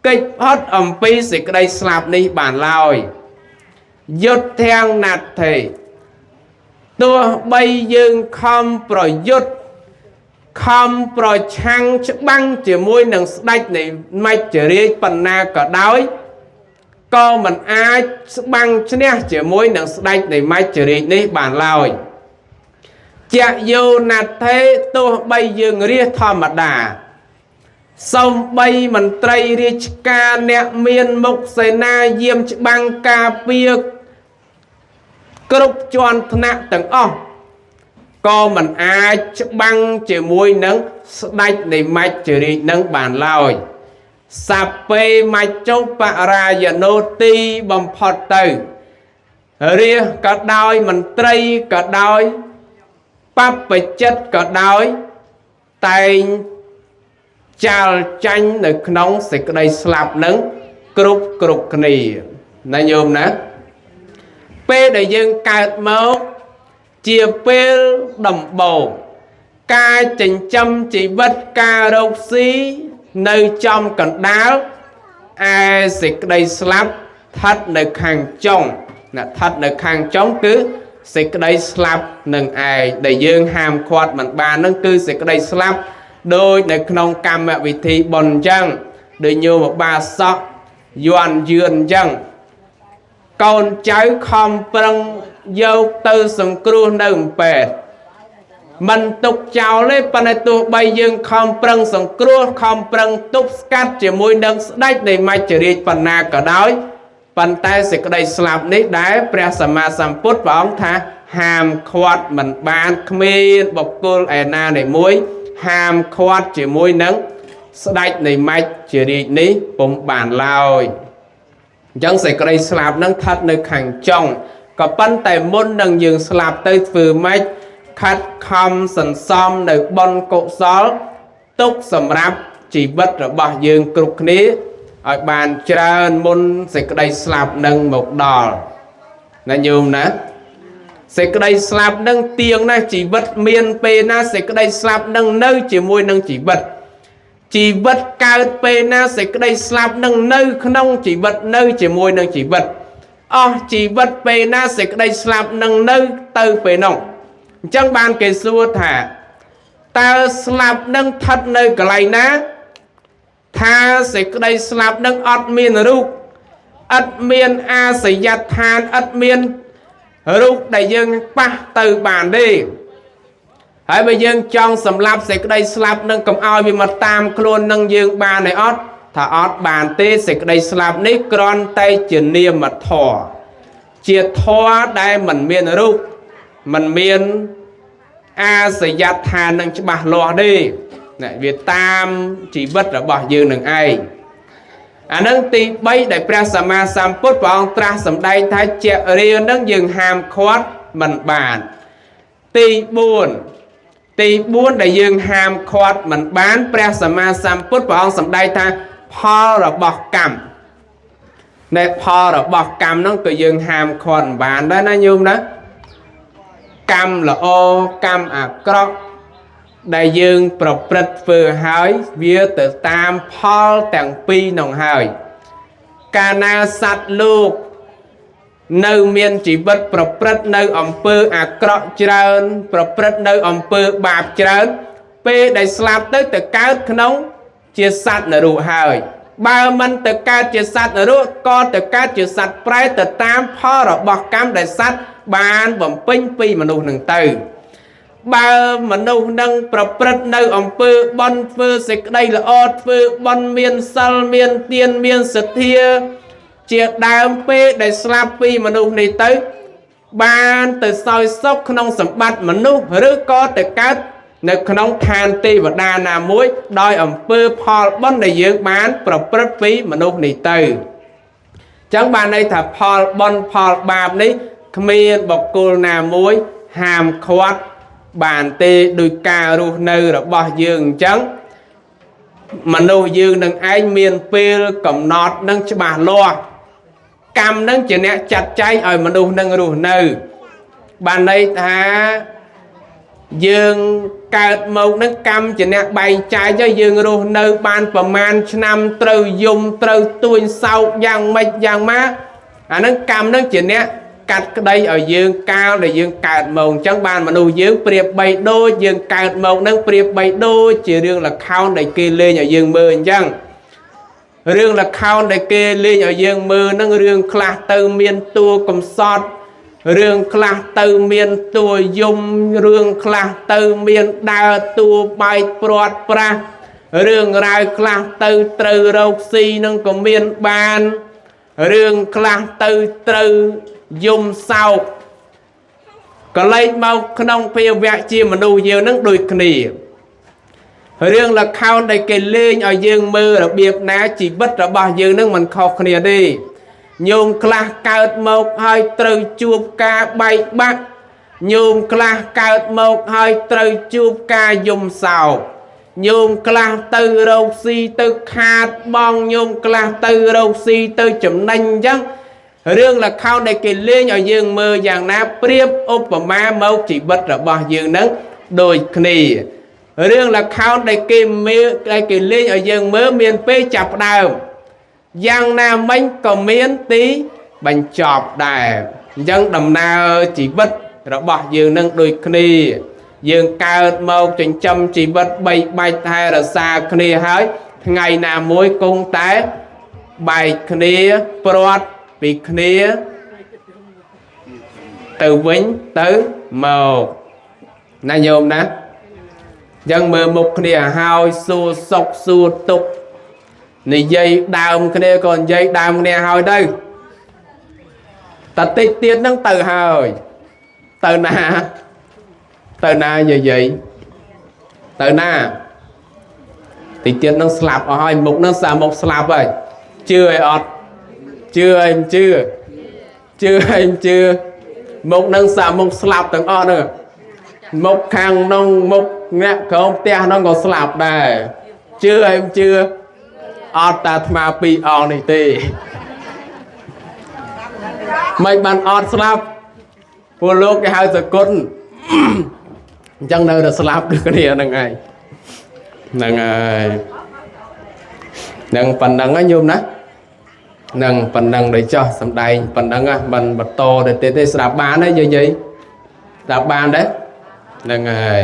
គេចផុតអំពីសេចក្តីស្លាប់នេះបានឡើយយុទ្ធាំណដ្ឋិទោះបីយើងខំប្រយុទ្ធខំប្រឆាំងច្បាំងជាមួយនឹងស្ដេចនៃមច្ចរាជប៉ុណ្ណាក៏ដោយក៏មិនអាចស្បាំងឈ្នះជាមួយនឹងស្ដេចនៃមច្ចរាជនេះបានឡើយចយោណដ្ឋិទោះបីយើងរាជធម្មតាសូម្បីមន្ត្រីរាជការអ្នកមានមុខសេនាយាមច្បាំងការពារគ្រប់ជាន់ថ្នាក់ទាំងអស់ក៏មិនអាចច្បាំងជាមួយនឹងស្ដេចនៃមច្ចរាជនឹងបានឡើយសពេមច្ចុបរាយណោទីបំផុតទៅរាជក៏ដោយមន្ត្រីក៏ដោយបព្វជិតក៏ដោយតែងចាល់ចាញ់នៅក្នុងសេចក្តីស្លាប់នឹងគ្រប់គ្រប់គ្នាណាញោមណាពេលដែលយើងកើតមកជាពេលដំបូងការចិញ្ចឹមជីវិតការរកស៊ីនៅចំកណ្ដាលឯសេចក្តីស្លាប់ស្ថិតនៅខាងចុងណាស្ថិតនៅខាងចុងគឺសេចក្តីស្លាប់នឹងឯងដែលយើងហាមឃាត់មិនបាននឹងគឺសេចក្តីស្លាប់ដោយនៅក្នុងកម្មវិធីបុណ្យអញ្ចឹងដូចញោមបាសកយន់យឿនអញ្ចឹងកូនចៅខំប្រឹងយកទៅសង្គ្រោះនៅអំពេទ្យមិនទុកចោលទេប៉ុន្តែទោះបីយើងខំប្រឹងសង្គ្រោះខំប្រឹងទប់ស្កាត់ជាមួយនឹងស្ដេចនៃមច្ចរាជប៉ុណ្ណាក៏ដោយប៉ុន្តែសេចក្តីស្លាប់នេះដែលព្រះសម្មាសម្ពុទ្ធព្រះអង្គថាហាមឃាត់មិនបានគ្មានបុគ្គលឯណានៃមួយហាមឃាត់ជាមួយនឹងស្ដេចនៃមច្ចរាជនេះពុំបានឡើយអញ្ចឹងសេចក្តីស្លាប់នឹងស្ថិតនៅខាងចុងក៏ប៉ុន្តែមុននឹងយើងស្លាប់ទៅធ្វើម៉េចខិតខំសន្សំនៅបុណ្យកុសលទុកសម្រាប់ជីវិតរបស់យើងគ្រប់គ្នាឲ្យបានច្រើនមុនសេចក្តីស្លាប់នឹងមកដល់ ណាញោមណាសេចក្តីស្លាប់នឹងទៀងណាស់ជីវិតមានពេលណាសេចក្តីស្លាប់នឹងនៅជាមួយនឹងជីវិតជីវិតកើតពេលណាសេចក្តីស្លាប់នឹងនៅក្នុងជីវិតនៅជាមួយនឹងជីវិតអស់ជីវិតពេលណាសេចក្តីស្លាប់នឹងនៅទៅពេលនោះអញ្ចឹងបានគេសួរថាតើស្លាប់នឹងស្ថិតនៅកន្លែងណាថាសេចក្តីស្លាប់នឹងអត់មានរូបអត់មានអាសយដ្ឋានអត់មានរូបដែលយើងប៉ះទៅបានទេហើយបើយើងចង់សម្លាប់សេចក្តីស្លាប់នឹងកុំឲ្យវាមកតាមខ្លួននឹងយើងបានទេអត់ថាអត់បានទេសេចក្តីស្លាប់នេះគ្រាន់តែជានាមធម៌ជាធម៌ដែលមិនមានរូបមិនមានអាសយដ្ឋាននឹងច្បាស់លាស់ទេណាវាតាមជីវិតរបស់យើងនឹងឯងអានឹងទី3ដែលព្រះសម្មាសម្ពុទ្ធព្រះអង្គត្រាស់សម្ដែងថាជារានឹងយើងហាមឃាត់មិនបានទី4ទី4ដែលយើងហាមឃាត់មិនបានព្រះសម្មាសម្ពុទ្ធព្រះអង្គសម្ដែងថាផលរបស់កម្មនៃផលរបស់កម្មហ្នឹងក៏យើងហាមឃាត់មិនបានដែរណាញោមណាកម្មល្អកម្មអាក្រក់ដែលយើងប្រព្រឹត្តធ្វើហើយវាទៅតាមផលទាំងពីរនោះហើយកាលណាសត្វលោកនៅមានជីវិតប្រព្រឹត្តនៅអំពើអាក្រក់ច្រើនប្រព្រឹត្តនៅអំពើបាបច្រើនពេលដែលស្លាប់ទៅទៅកើតក្នុងជាសត្វនរកហើយបើមិនទៅកើតជាសត្វនរកក៏ទៅកើតជាសត្វប្រែតទៅតាមផលរបស់កម្មដែលសត្វបានបំពេញពីមនុស្សនឹងទៅបើមនុស្សនឹងប្រព្រឹត្តនៅអំពើបុណ្យធ្វើសេចក្តីល្អធ្វើបុណ្យមានសិលមានទានមានសទ្ធាជាដើមពេលដែលស្លាប់ពីមនុស្សនេះទៅបានទៅសោយសុខក្នុងសម្បត្តិមនុស្សឬក៏ទៅកើតនៅក្នុងឋានទេវតាណាមួយដោយអំពើផលបុណ្យដែលយើងបានប្រព្រឹត្តពីមនុស្សនេះទៅចឹងបានន័យថាផលបុណ្យផលបាបនេះគ្មានបុគ្គលណាមួយហាមឃាត់បានទេដោយការរស់នៅរបស់យើងអញ្ចឹងមនុស្សយើងនឹងឯងមានពេលកំណត់នឹងច្បាស់លាស់កម្មនឹងជាអ្នកចាត់ចែងឲ្យមនុស្សនឹងរស់នៅបានន័យថាយើងកើតមកនឹងកម្មជាអ្នកបែងចែកឲ្យយើងរស់នៅបានប្រមាណឆ្នាំត្រូវយំត្រូវទួញសោកយ៉ាងម៉េចយ៉ាងម៉ាអានឹងកម្មនឹងជាអ្នកកាត់ក្តីឲ្យយើងកាលដែលយើងកើតមកអញ្ចឹងបានមនុស្សយើងប្រៀបបីដូចយើងកើតមកនឹងប្រៀបបីដូចជារឿងល្ខោនដែលគេលេងឲ្យយើងមើលអញ្ចឹងរឿងល្ខោនដែលគេលេងឲ្យយើងមើលនឹងរឿងខ្លះទៅមានតួកំសត់រឿងខ្លះទៅមានតួយំរឿងខ្លះទៅមានដើរតួបែកព្រាត់ប្រាសរឿងរ៉ាវខ្លះទៅត្រូវរកស៊ីនឹងក៏មានបានរឿងខ្លះទៅត្រូវយំសោកក៏លេចមកក្នុងភាវៈជាមនុស្សយើងនឹងដូចគ្នារឿងល្ខោនដែលគេលេងឲ្យយើងមើលរបៀបណាជីវិតរបស់យើងនឹងមិនខុសគ្នាទេញោមខ្លះកើតមកហើយត្រូវជួបការបែកបាក់ញោមខ្លះកើតមកហើយត្រូវជួបការយំសោកញោមខ្លះទៅរកស៊ីទៅខាតបងញោមខ្លះទៅរកស៊ីទៅចំណេញអញ្ចឹងរឿងល្ខោនដែលគេលេងឲ្យយើងមើលយ៉ាងណាប្រៀបឧបមាមកជីវិតរបស់យើងនឹងដូចគ្នារឿងល្ខោនដែលគេមើលដែលគេលេងឲ្យយើងមើលមានពេលចាប់ផ្ដើមយ៉ាងណាមិញក៏មានទីបញ្ចប់ដែរអញ្ចឹងដំណើរជីវិតរបស់យើងនឹងដូចគ្នាយើងកើតមកចិញ្ចឹមជីវិតបីបាច់ថែរក្សាគ្នាហើយថ្ងៃណាមួយគង់តែបែកគ្នាព្រាត់ពីគ្នាទៅវិញទៅមកណាញោមណាអញ្ចឹងមើលមុខគ្នាហើយសួរសុខសួរទុក្ខនិយាយដើមគ្នាក៏និយាយដើមគ្នាហើយទៅតតិចទៀតហ្នឹងទៅហើយទៅណាទៅណានិយាយទៅណាតិចទៀតហ្នឹងស្លាប់អស់ហើយមុខហ្នឹងសាមុខស្លាប់ហើយជឿឲ្យអត់ជឿឲ្យមិនជឿជឿឲ្យមិនជឿមុខហ្នឹងសាមុខស្លាប់ទាំងអស់ហ្នឹងមុខខាងនោះមុខអ្នកក្រោមផ្ទះហ្នឹងក៏ស្លាប់ដែរជឿឲ្យមិនជឿអត់តាអាត្មាពីរអង្គនេះទេ មិនបានអត់ស្លាប់ពួកលោកគេហៅសគុណអញ្ចឹងនៅតែស្លាប់ដូចគ្នាហ្នឹងឯងហ្នឹងហើយនឹងប៉ុណ្ណឹងណាញោមណានឹងប៉ុណ្ណឹងដូចចោះសំដែងប៉ុណ្ណឹងណាមិនបន្តទៅទៀតទេស្ដាប់បានទេយាយយាយស្ដាប់បានទេហ្នឹងហើយ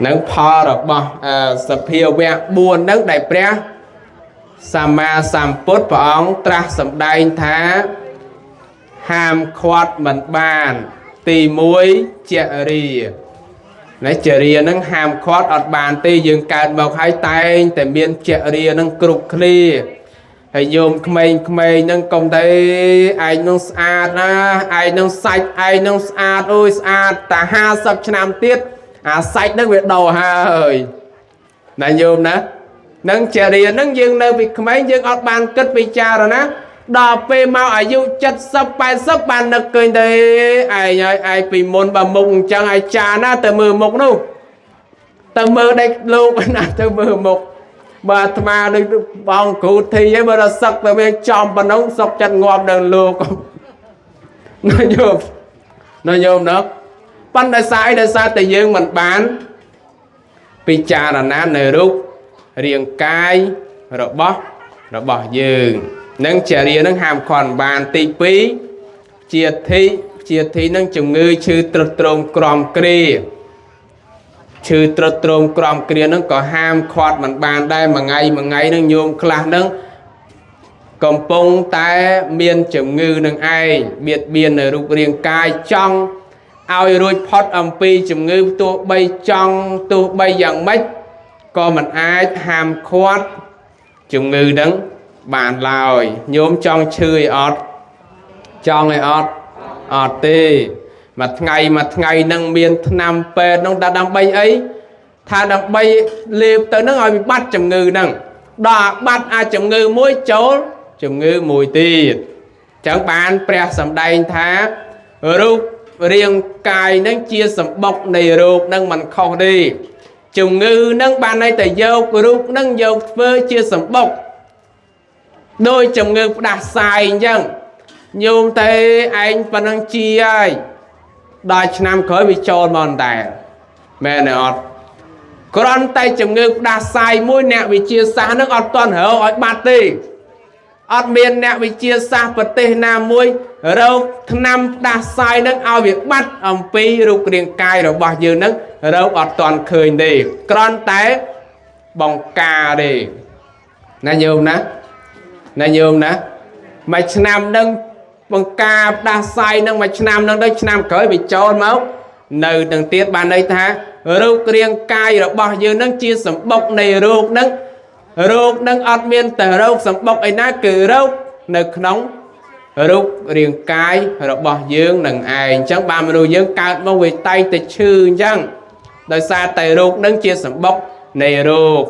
នឹងផលរបស់សភាវៈ4ហ្នឹងដែលព្រះសម្មាសម្ពុទ្ធព្រះអង្គត្រាស់សម្ដែងថាហាមឃាត់មិនបានទី1ចរិយាណាចរិយាហ្នឹងហាមឃាត់អត់បានទេយើងកើតមកហើយតែងតែមានចរិយាហ្នឹងគ្រប់គ្នាហើយញោមក្មេងៗហ្នឹងកុំតែឯងនឹងស្អាតណាឯងនឹងសាច់ឯងនឹងស្អាតអូយស្អាតតែ50ឆ្នាំទៀតអាសាច់ហ្នឹងវាដោហើយណាញោមណានឹងចរិយាហ្នឹងយើងនៅពីក្មេងយើងអត់បានគិតពិចារណាដល់ពេលមកអាយុ70 80បាននឹកឃើញទេឯងហើយឯងពីមុនបើមុខអញ្ចឹងឯងចាណាទៅមើលមុខនោះទៅមើលដេកលោកណាទៅមើលមុខបើអាត្មាដូចបងគ្រូធីឯងបើដល់សឹកទៅវាចំប៉ុណ្ណឹងសុកចិត្តងាប់ដល់លោកណាញោមណាញោមណាប៉ុន្តែសារអីដោយសារតែយើងមិនបានពិចារណានៅរូបរាងកាយរបស់យើងនឹងចរិយានឹងហាមឃាត់បានទី2ជាធិជាធិនឹងជំងឺឈឺទ្រុឌទ្រោមក្រំគ្រាឈឺទ្រុឌទ្រោមក្រំគ្រានឹងក៏ហាមឃាត់មិនបានដែរមួយថ្ងៃមួយថ្ងៃនឹងញោមខ្លះនឹងកំពុងតែមានជំងឺនឹងឯងបៀតបៀននៅរូបរាងកាយចង់ឲ្យរួចផុតអំពីជំងឺទោះបីចង់ទោះបីយ៉ាងម៉េចក៏មិនអាចហាមឃាត់ជំងឺនឹងបានឡើយញោមចង់ឈឺឲ្យអត់ចង់ឲ្យអត់អត់ទេមួយថ្ងៃមួយថ្ងៃនឹងមានថ្នាំពេទ្យនឹងតែដើម្បីអីថាដើម្បីលេបទៅនឹងឲ្យវាបាត់ជំងឺនឹងដល់បាត់អាចជំងឺមួយចូលជំងឺមួយទៀតចឹងបានព្រះសម្ដែងថារូបរាងកាយនឹងជាសម្បុកនៃរោគនឹងមិនខុសទេជំងឺនឹងបានន័យតែយករូបនឹងយកធ្វើជាសម្បុកដោយជំងឺផ្ដាសាយអញ្ចឹងញោមតែឯងប៉ុណ្ណឹងជាហើយដល់ឆ្នាំក្រោយវាចូលមកតែមែនទេអត់គ្រាន់តែជំងឺផ្ដាសាយមួយអ្នកវិទ្យាសាស្ត្រនឹងអត់ទាន់រកឲ្យបាត់ទេអត់មានអ្នកវិទ្យាសាស្ត្រប្រទេសណាមួយរកថ្នាំផ្ដាសាយនឹងឲ្យវាបាត់អំពីរូបរាងកាយរបស់យើងនឹងរកអត់ទាន់ឃើញទេគ្រាន់តែបង្ការទេណាញោមណាណាញោមណាមួយឆ្នាំនឹងបង្ការផ្ដាសាយនឹងមួយឆ្នាំនឹងទៅឆ្នាំក្រោយវាចូលមកនៅនឹងទៀតបានន័យថារូបរាងកាយរបស់យើងនឹងជាសម្បុកនៃរោគនឹងរោគនឹងអត់មានតែរោគសម្បុកឯណាគឺរោគនៅក្នុងរូបរាងកាយរបស់យើងនឹងឯងអញ្ចឹងបានមនុស្សយើងកើតមកវាតែងតែឈឺអញ្ចឹងដោយសារតែរោគនឹងជាសម្បុកនៃរោគ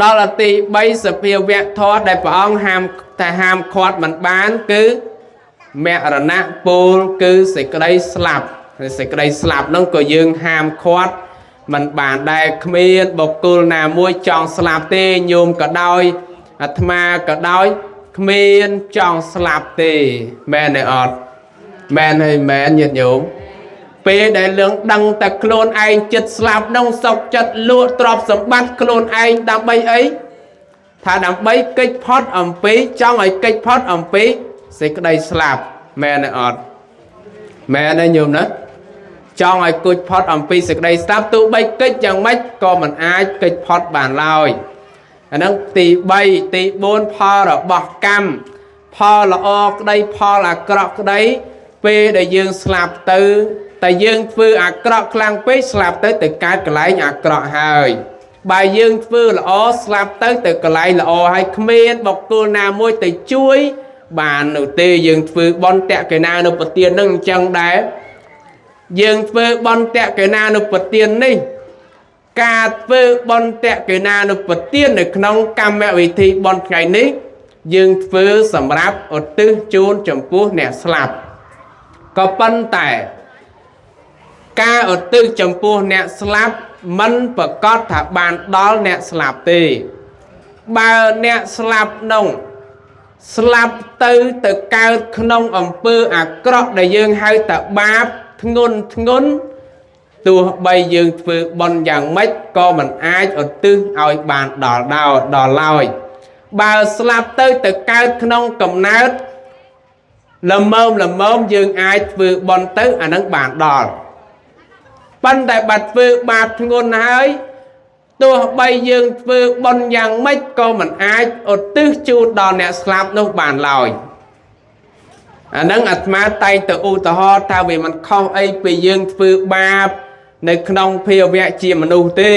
ដល់អទី3សភាវៈធម៌ដែលព្រះអង្គហាមតែហាមឃាត់មិនបានគឺមរណៈពលគឺសេចក្តីស្លាប់សេចក្តីស្លាប់ហ្នឹងក៏យើងហាមឃាត់មិនបានដែរគ្មានបុគ្គលណាមួយចង់ស្លាប់ទេញោមក៏ដោយអាត្មាក៏ដោយគ្មានចង់ស្លាប់ទេមែនទេអត់មែនហើយមែនញាតិញោមពេលដែលលឿងដឹងតែខ្លួនឯងចិត្តស្លាប់នឹងសុកចិត្តលក់ទ្រព្យសម្បត្តិខ្លួនឯងដើម្បីអីថាដើម្បីកិច្ចផុតអំពីចង់ឲ្យកិច្ចផុតអំពីសេចក្តីស្លាប់មែនទេអត់មែនទេញោមណាចង់ឲ្យគួចផុតអំពីសេចក្តីស្លាប់ទោះបីកិច្ចយ៉ាងម៉េចក៏មិនអាចកិច្ចផុតបានឡើយអាហ្នឹងទី3ទី4ផលរបស់កម្មផលល្អក្តីផលអាក្រក់ក្តីពេលដែលយើងស្លាប់ទៅតែយើងធ្វើអាក្រក់ខ្លាំងពេកស្លាប់ទៅទៅកើតកន្លែងអាក្រក់ហើយបើយើងធ្វើល្អស្លាប់ទៅទៅកន្លែងល្អហើយគ្មានបុគ្គលណាមួយទៅជួយបាននោះទេយើងធ្វើបុណ្យតក្កណានុប្រទាននឹងអញ្ចឹងដែរយើងធ្វើបុណ្យតក្កណានុប្រទាននេះការធ្វើបុណ្យតក្កណានុប្រទាននៅក្នុងកម្មវិធីបុណ្យថ្ងៃនេះយើងធ្វើសម្រាប់ឧទ្ទិសជូនចំពោះអ្នកស្លាប់ក៏ប៉ុន្តែការឧទ្ទិសចំពោះអ្នកស្លាប់មិនប្រកាសថាបានដល់អ្នកស្លាប់ទេបើអ្នកស្លាប់នោះ ស្លាប់ទៅទៅកើតក្នុងអំពើអាក្រក់ដែលយើងហៅថាបាបធ្ងន់ធ្ងន់ទោះបីយើងធ្វើបុណ្យយ៉ាងម៉េចក៏មិនអាចឧទ្ទិសឲ្យបានដល់ដល់ដល់ឡើយបើស្លាប់ទៅទៅកើតក្នុងកំណើតល្មមល្មមយើងអាចធ្វើបុណ្យទៅអានឹងបានដល់ប៉ុន្តែបើធ្វើបាបធ្ងន់ហើយទោះបីយើងធ្វើបុណ្យយ៉ាងម៉េចក៏មិនអាចឧទ្ទិសជូនដល់អ្នកស្លាប់នោះបានឡើយអានឹងអាត្មាតែងទៅឧទាហរណ៍ថាវាមិនខុសអីពីយើងធ្វើបាបនៅក្នុងភាវៈជាមនុស្សទេ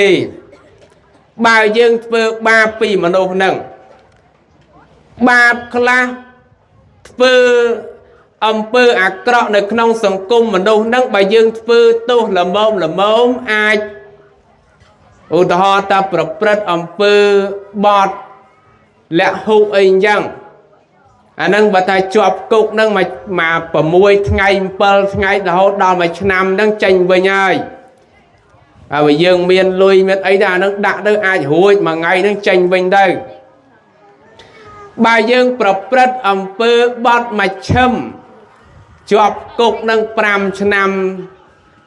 បើយើងធ្វើបាបពីមនុស្សហ្នឹងបាបខ្លះធ្វើអំពើអាក្រក់នៅក្នុងសង្គមមនុស្សហ្នឹងបើយើងធ្វើទោសល្មមល្មមអាចឧទាហរណ៍ថាប្រព្រឹត្តអំពើបត់លហុអីអញ្ចឹងអាហ្នឹងបើថាជាប់គុកហ្នឹងមក6ថ្ងៃ7ថ្ងៃរហូតដល់មួយឆ្នាំហ្នឹងចេញវិញហើយហើយបើយើងមានលុយមានអីដែរអាហ្នឹងដាក់ទៅអាចរួចមួយថ្ងៃហ្នឹងចេញវិញទៅបើយើងប្រព្រឹត្តអំពើបត់មជ្ឈិមជាប់គុកនឹង5ឆ្នាំ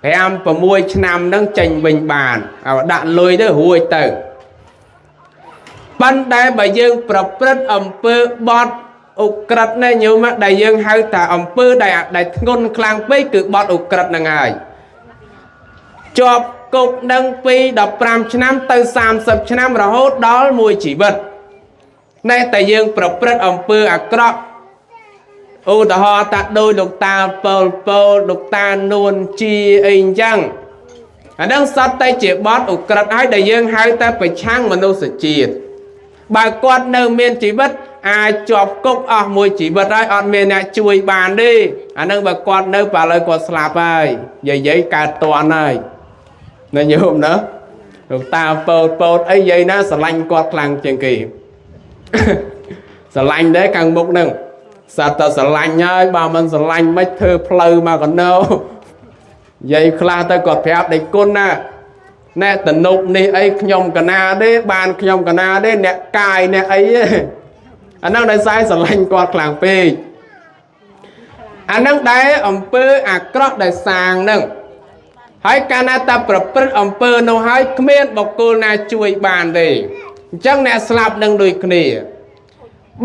5 6ឆ្នាំហ្នឹងចេញវិញបានឲ្យដាក់លុយទៅរួចទៅប៉ុន្តែបើយើងប្រព្រឹត្តអំពើបត់ឧក្រិដ្ឋនេះញោមដែលយើងហៅថាអំពើដែលធ្ងន់ខ្លាំងពេកគឺបត់ឧក្រិដ្ឋហ្នឹងហើយជាប់គុកនឹងពី15ឆ្នាំទៅ30ឆ្នាំរហូតដល់មួយជីវិតណែតែយើងប្រព្រឹត្តអំពើអាក្រក់ឧទាហរណ៍ថាដោយលោកតាពលពលលោកតានួនជាអីអញ្ចឹងអាហ្នឹងសត្វតែជាបត់ឧក្រិដ្ឋហើយដែលយើងហៅថាប្រឆាំងមនុស្សជាតិបើគាត់នៅមានជីវិតអាចជាប់គុកអស់មួយជីវិតហើយអត់មានអ្នកជួយបានទេអាហ្នឹងបើគាត់នៅបើឥឡូវគាត់ស្លាប់ហើយយាយកើតតន់ហើយណាញោមណាលោកតាពោតពោតអីយាយណាស្រឡាញ់គាត់ខ្លាំងជាងគេស្រឡាញ់ដែរខាងមុខហ្នឹងសត្វតែស្រឡាញ់ហើយបើមិនស្រឡាញ់មិនធ្វើផ្លូវមកកណោយាយខ្លះទៅគាត់ប្រាប់ដេចគុណណាណែតនុកនេះអីខ្ញុំកណាទេបានខ្ញុំកណាទេអ្នកកាយអ្នកអីទេអាហ្នឹងដោយសារស្រឡាញ់គាត់ខ្លាំងពេកអាហ្នឹងដែរអំពើអាក្រក់ដែលសាងហ្នឹងហើយកាលណាតាប្រព្រឹត្តអំពើនោះហើយគ្មានបុគ្គលណាជួយបានទេអញ្ចឹងអ្នកស្លាប់នឹងដូចគ្នា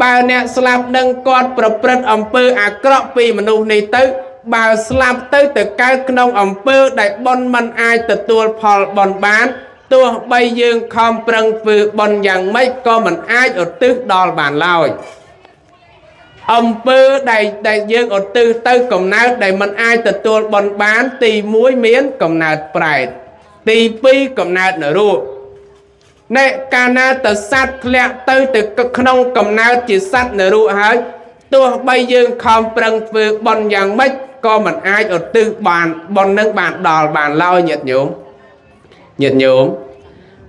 បើអ្នកស្លាប់នឹងគាត់ប្រព្រឹត្តអំពើអាក្រក់ពីមនុស្សនេះទៅបើស្លាប់ទៅទៅកើតក្នុងអំពើដែលបុណ្យមិនអាចទទួលផលបុណ្យបានទោះបីយើងខំប្រឹងធ្វើបុណ្យយ៉ាងម៉េចក៏មិនអាចឧទ្ទិសដល់បានឡើយអំពើដែលយើងឧទ្ទិសទៅកំណើតដែលមិនអាចទទួលបុណ្យបានទី1មានកំណើតប្រែតទី2កំណើតនរកណែកាលណាទៅសត្វធ្លាក់ទៅទៅក្នុងកំណើតជាសត្វនរកហើយទោះបីយើងខំប្រឹងធ្វើបុណ្យយ៉ាងម៉េចក៏មិនអាចឧទ្ទិសបានបុណ្យនឹងបានដល់បានឡើយញាតិញោមញាតិញោម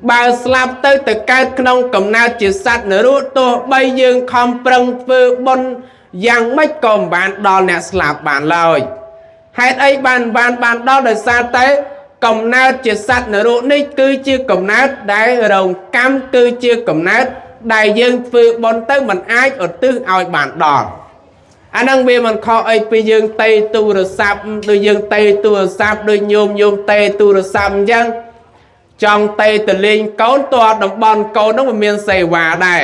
បើស្លាប់ទៅទៅកើតក្នុងកំណើតជាសត្វនរកទោះបីយើងខំប្រឹងធ្វើបុណ្យយ៉ាងម៉េចក៏មិនបានដល់អ្នកស្លាប់បានឡើយហេតុអីបានបានដល់ដោយសារតែកំណើតជាសត្វនរកនេះគឺជាកំណើតដែលរងកម្មគឺជាកំណើតដែលយើងធ្វើបុណ្យទៅមិនអាចឧទ្ទិសឲ្យបានដល់អាហ្នឹងវាមិនខុសអីពីយើងតេទូរស័ព្ទដូចយើងតេទូរស័ព្ទដូចញោមញោមតេទូរស័ព្ទអញ្ចឹងចង់តេទៅលេងកូនតើតំបន់កូនហ្នឹងវាមានសេវាដែរ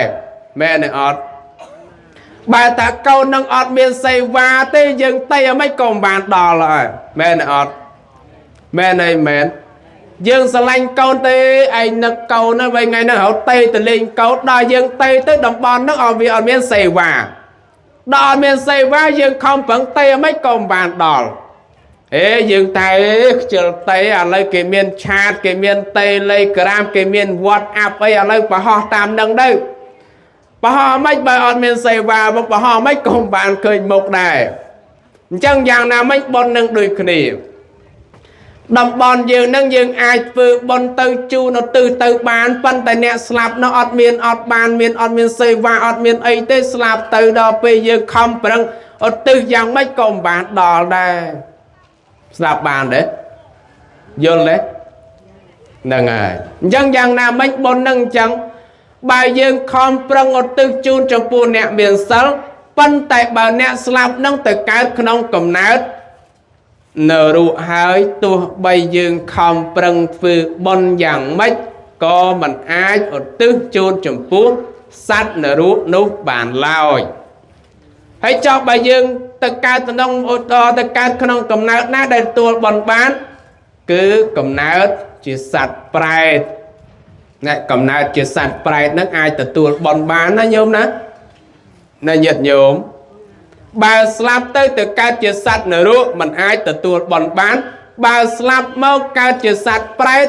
មែនទេអត់បើតាកូននឹងអត់មានសេវាទេយើងតេឲ្យមិនក៏មិនបានដល់ហើយមែនទេអត់មែនទេមែនយើងស្រឡាញ់កូនទេឯងនឹកកូនហ្នឹងវិញថ្ងៃហ្នឹងរត់តេទៅលេងកូនដល់យើងតេទៅតំបន់ហ្នឹងឲ្យវាអត់មានសេវាដល់អត់មានសេវាយើងខំប្រឹងតេឲ្យមិនក៏មិនបានដល់អេយើងតែខ្ជិលតេឥឡូវគេមានឆាតគេមានតេលេក្រាមគេមាន WhatsApp អីឥឡូវប្រហោះតាមនឹងទៅប្រហោះមិនបើអត់មានសេវាមកប្រហោះមិនក៏មិនបានឃើញមុខដែរអញ្ចឹងយ៉ាងណាមិញប៉ុននឹងដូចគ្នាតំបន់យើងនឹងយើងអាចធ្វើបុណ្យទៅជូនទៅទៅបានប៉ុន្តែអ្នកស្លាប់នោះអត់មានអត់បានមានអត់មានសេវាអត់មានអីទេស្លាប់ទៅដល់ពេលយើងខំប្រឹងឧទ្ទិសយ៉ាងម៉េចក៏មិនបានដល់ដែរស្លាប់បានទេយល់ទេហ្នឹងហើយអញ្ចឹងយ៉ាងណាមិញបុណ្យនឹងអញ្ចឹង បើយើងខំប្រឹងឧទ្ទិសជូនចំពោះអ្នកមានសិលប៉ុន្តែបើអ្នកស្លាប់នឹងទៅកើតក្នុងកំណើតនរកហើយទោះបីយើងខំប្រឹងធ្វើបុណ្យយ៉ាងម៉េចក៏មិនអាចឧទ្ទិសជូនចំពោះសត្វនរកនោះបានឡើយហើយចុះបើយើងទៅកើតក្នុងឧត្តរទៅកើតក្នុងកំណើតណាដែលទទួលបុណ្យបានគឺកំណើតជាសត្វប្រែតអ្នកកំណើតជាសត្វប្រែតនឹងអាចទទួលបុណ្យបានណាញោមណាណាញាតិញោមបើស្លាប់ទៅទៅកើតជាសត្វនរកមិនអាចទទួលបុណ្យបានបើស្លាប់មកកើតជាសត្វប្រែត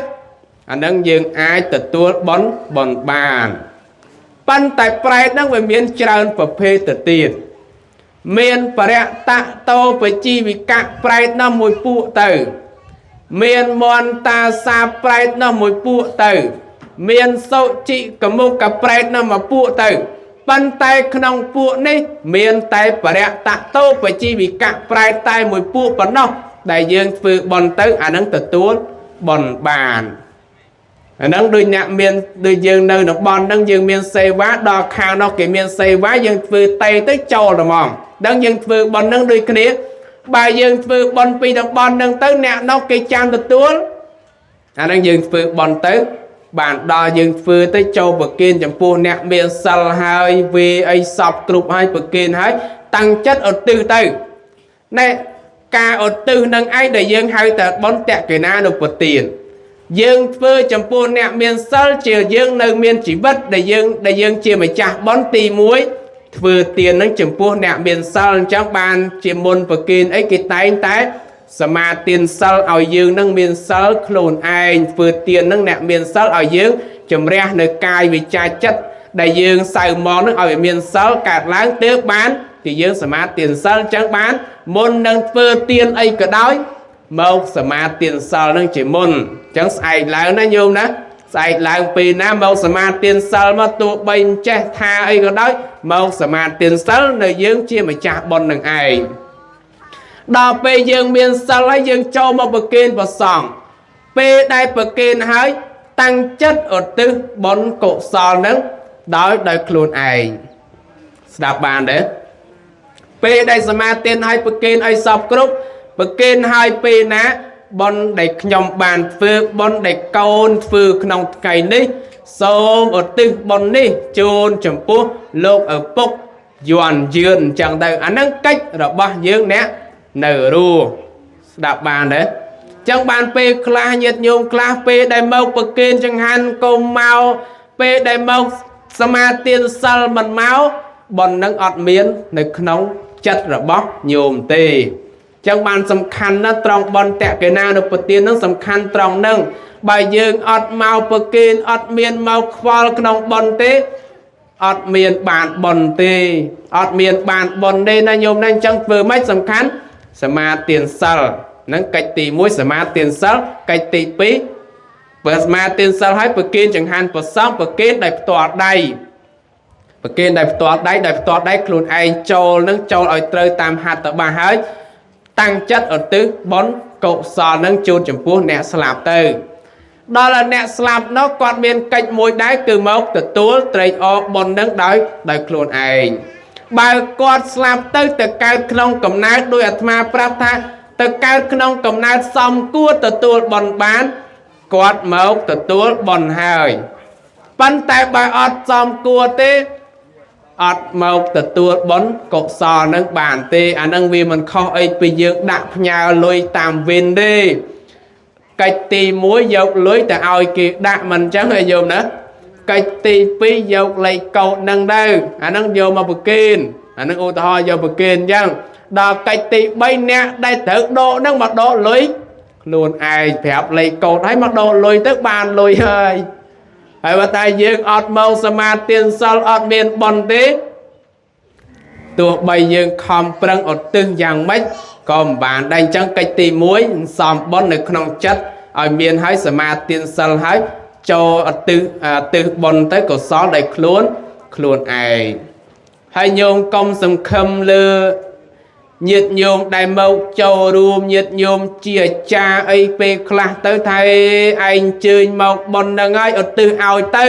អានឹងយើងអាចទទួលបុណ្យបានប៉ុន្តែប្រែតហ្នឹងវាមានច្រើនប្រភេទទៅទៀតមានបរតតោបជីវិកៈប្រែតនោះមួយពួកទៅមានមន្តាសាប្រែតនោះមួយពួកទៅមានសុจิកមុខប្រែតនោះមួយពួកទៅប៉ុន្តែក្នុងពួកនេះមានតែបរតតោបជីវិកៈប្រែតតែមួយពួកប៉ុណ្ណោះដែលយើងធ្វើបុណ្យទៅអានឹងទទួលបុណ្យបានអាហ្នឹងដូចអ្នកមានដូចយើងនៅតំបន់ហ្នឹងយើងមានសេវាដល់ខាងនោះគេមានសេវាយើងធ្វើតេទៅចូលតែហ្មងដឹងយើងធ្វើបុណ្យហ្នឹងដូចគ្នាបើយើងធ្វើបុណ្យពីតំបន់ហ្នឹងទៅអ្នកនោះគេចាំទទួលអាហ្នឹងយើងធ្វើបុណ្យទៅបានដល់យើងធ្វើទៅចូលប្រគេនចំពោះអ្នកមានសិលហើយវេអីសពគ្រប់ហើយប្រគេនហើយតាំងចិត្តឧទ្ទិសទៅណែការឧទ្ទិសនឹងឯងដែលយើងហៅតែបុណ្យតក្កិណានុបទានយើងធ្វើចំពោះអ្នកមានសិលជាយើងនៅមានជីវិតដែលយើងជាម្ចាស់បុណ្យទី1ធ្វើទាននឹងចំពោះអ្នកមានសិលអញ្ចឹងបានជាមុនប្រគេនអីគេតែងតែសមាទានសិលឲ្យយើងនឹងមានសិលខ្លួនឯងធ្វើទាននឹងអ្នកមានសិលឲ្យយើងជំរះនៅកាយវិចារចិត្តដែលយើងសៅមកនឹងឲ្យវាមានសិលកើតឡើងទើបបានទីយើងសមាទានសិលអញ្ចឹងបានមុននឹងធ្វើទានអីក៏ដោយមកសមាទានសិលនឹងជាមុនអញ្ចឹងស្អែកឡើងណាញោមណាស្អែកឡើងពេលណាមកសមាទានសិលមកទោះបីមិនចេះថាអីក៏ដោយមកសមាទានសិលនៅយើងជាម្ចាស់បុណ្យនឹងឯងដល់ពេលយើងមានសិលហើយយើងចូលមកប្រគេនព្រះសង្ឃពេលដែលប្រគេនហើយតាំងចិត្តឧទ្ទិសបុណ្យកុសលនឹងដោយខ្លួនឯងស្ដាប់បានទេពេលដែលសមាទានឲ្យប្រគេនឲ្យសពគ្រប់ប្រគេនឲ្យពេលណាបុណ្យដែលខ្ញុំបានធ្វើបុណ្យដែលកូនធ្វើក្នុងថ្ងៃនេះសូមឧទ្ទិសបុណ្យនេះជូនចំពោះលោកឪពុកយ័ន្តយឿនអញ្ចឹងទៅអាហ្នឹងកិច្ចរបស់យើងអ្នកនៅរស់ស្ដាប់បានទេចឹងបានពេលខ្លះញាតិញោមខ្លះពេលដែលមកប្រគេនចង្ហាន់កុំមកពេលដែលមកសមាទានសិលមិនមកបុណ្យនឹងអត់មាននៅក្នុងចិត្តរបស់ញោមទេចឹងបានសំខាន់ណាស់ត្រង់បុណ្យតក្កិណានុបទាននឹងសំខាន់ត្រង់នឹងបើយើងអត់មកប្រគេនអត់មានមកខ្វល់ក្នុងបុណ្យទេអត់មានបានបុណ្យទេអត់មានបានបុណ្យទេណាញោមណាអញ្ចឹងធ្វើម៉េចសំខាន់សមាទានសិលហ្នឹងកិច្ចទី1សមាទានសិលកិច្ចទី2បើសមាទានសិលហើយប្រគេនចង្ហាន់ព្រះសង្ឃប្រគេនដោយផ្ទាល់ដៃប្រគេនដោយផ្ទាល់ដៃដោយផ្ទាល់ដៃខ្លួនឯងចូលនឹងចូលឲ្យត្រូវតាមហត្ថបាសហើយតាំងចិត្តឧទ្ទិសបុណ្យកុសលនឹងជូនចំពោះអ្នកស្លាប់ទៅដល់ឲ្យអ្នកស្លាប់នោះគាត់មានកិច្ចមួយដែរគឺមកទទួលត្រេកអរបុណ្យនឹងដោយខ្លួនឯងបើគាត់ស្លាប់ទៅទៅកើតក្នុងកំណើតដោយអាត្មាប្រាប់ថាទៅកើតក្នុងកំណើតសំគួរទទួលបុណ្យបានគាត់មកទទួលបុណ្យហើយប៉ុន្តែបើអត់សំគួរទេអត់មកទទួលបុណ្យកុសលនឹងបានទេអានឹងវាមិនខុសអីពីយើងដាក់ផ្ញើលុយតាមវិនទេកិច្ចទី1យកលុយទៅឲ្យគេដាក់មិនអញ្ចឹងឯងញោមណាកិច្ចទី2យកលេខកូដនឹងទៅអានឹងយកមកប្រគេនអានឹងឧទាហរណ៍យកប្រគេនអញ្ចឹងដល់កិច្ចទី3អ្នកដែលត្រូវដកនឹងមកដកលុយខ្លួនឯងប្រាប់លេខកូដឲ្យមកដកលុយទៅបានលុយហើយហើយបើតែយើងអត់មកសមាទានសិលអត់មានបុណ្យទេទោះបីយើងខំប្រឹងឧទ្ទិសយ៉ាងម៉េចក៏មិនបានដែរអញ្ចឹងកិច្ចទី1សំបុណ្យនៅក្នុងចិត្តឲ្យមានហើយសមាទានសិលហើយចូលឧទ្ទិសបុណ្យទៅកុសលដោយខ្លួនឯងហើយញោមកុំសង្ឃឹមលើញាតិញោមដែលមកចូលរួមញាតិញោមជាអាចារ្យអីពេលខ្លះទៅថាឯងជើញមកបុណ្យហ្នឹងហើយឧទ្ទិសឲ្យទៅ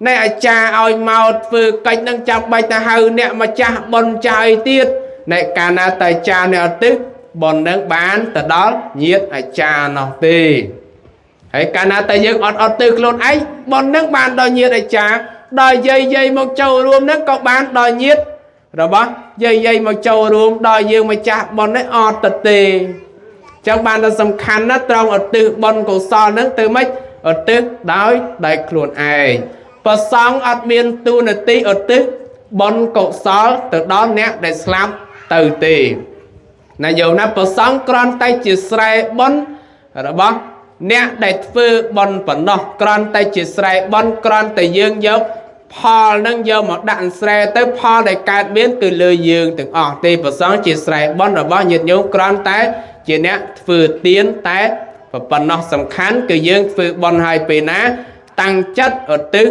អ្នកអាចារ្យឲ្យមកធ្វើកិច្ចនឹងចាំបាច់ទៅហៅអ្នកម្ចាស់បុណ្យចាស់អីទៀតអ្នកកាលណាតែអាចារ្យអ្នកឧទ្ទិសបុណ្យនឹងបានទៅដល់ញាតិអាចារ្យនោះទេហើយកាលណាតែយើងអត់ឧទ្ទិសខ្លួនឯងបុណ្យនឹងបានដល់ញាតិអាចារ្យដល់យាយយាយមកចូលរួមនឹងក៏បានដល់ញាតិរបស់យាយយាយមកចូលរួមដល់យើងម្ចាស់បុណ្យនេះអត់ទៅទេចឹងបានតែសំខាន់ណាស់ត្រង់ឧទ្ទិសបុណ្យកុសលហ្នឹងទៅម៉េចឧទ្ទិសដោយខ្លួនឯងប្រសង់អត់មានទូនាទីឧទ្ទិសបុណ្យកុសលទៅដល់អ្នកដែលស្លាប់ទៅទេណាយោណាប្រសង់គ្រាន់តែជាស្រែបុណ្យរបស់អ្នកដែលធ្វើបុណ្យប៉ុណ្ណោះគ្រាន់តែជាស្រែបុណ្យគ្រាន់តែយើងយកផលនឹងយកមកដាក់ស្រែទៅផលដែលកើតមានគឺលើយើងទាំងអស់ទេប្រសង់ជាស្រែបុណ្យរបស់ញាតិញោមគ្រាន់តែជាអ្នកធ្វើទានតែប៉ុណ្ណោះសំខាន់គឺយើងធ្វើបុណ្យឲ្យពេលណាតាំងចិត្តឧទ្ទិស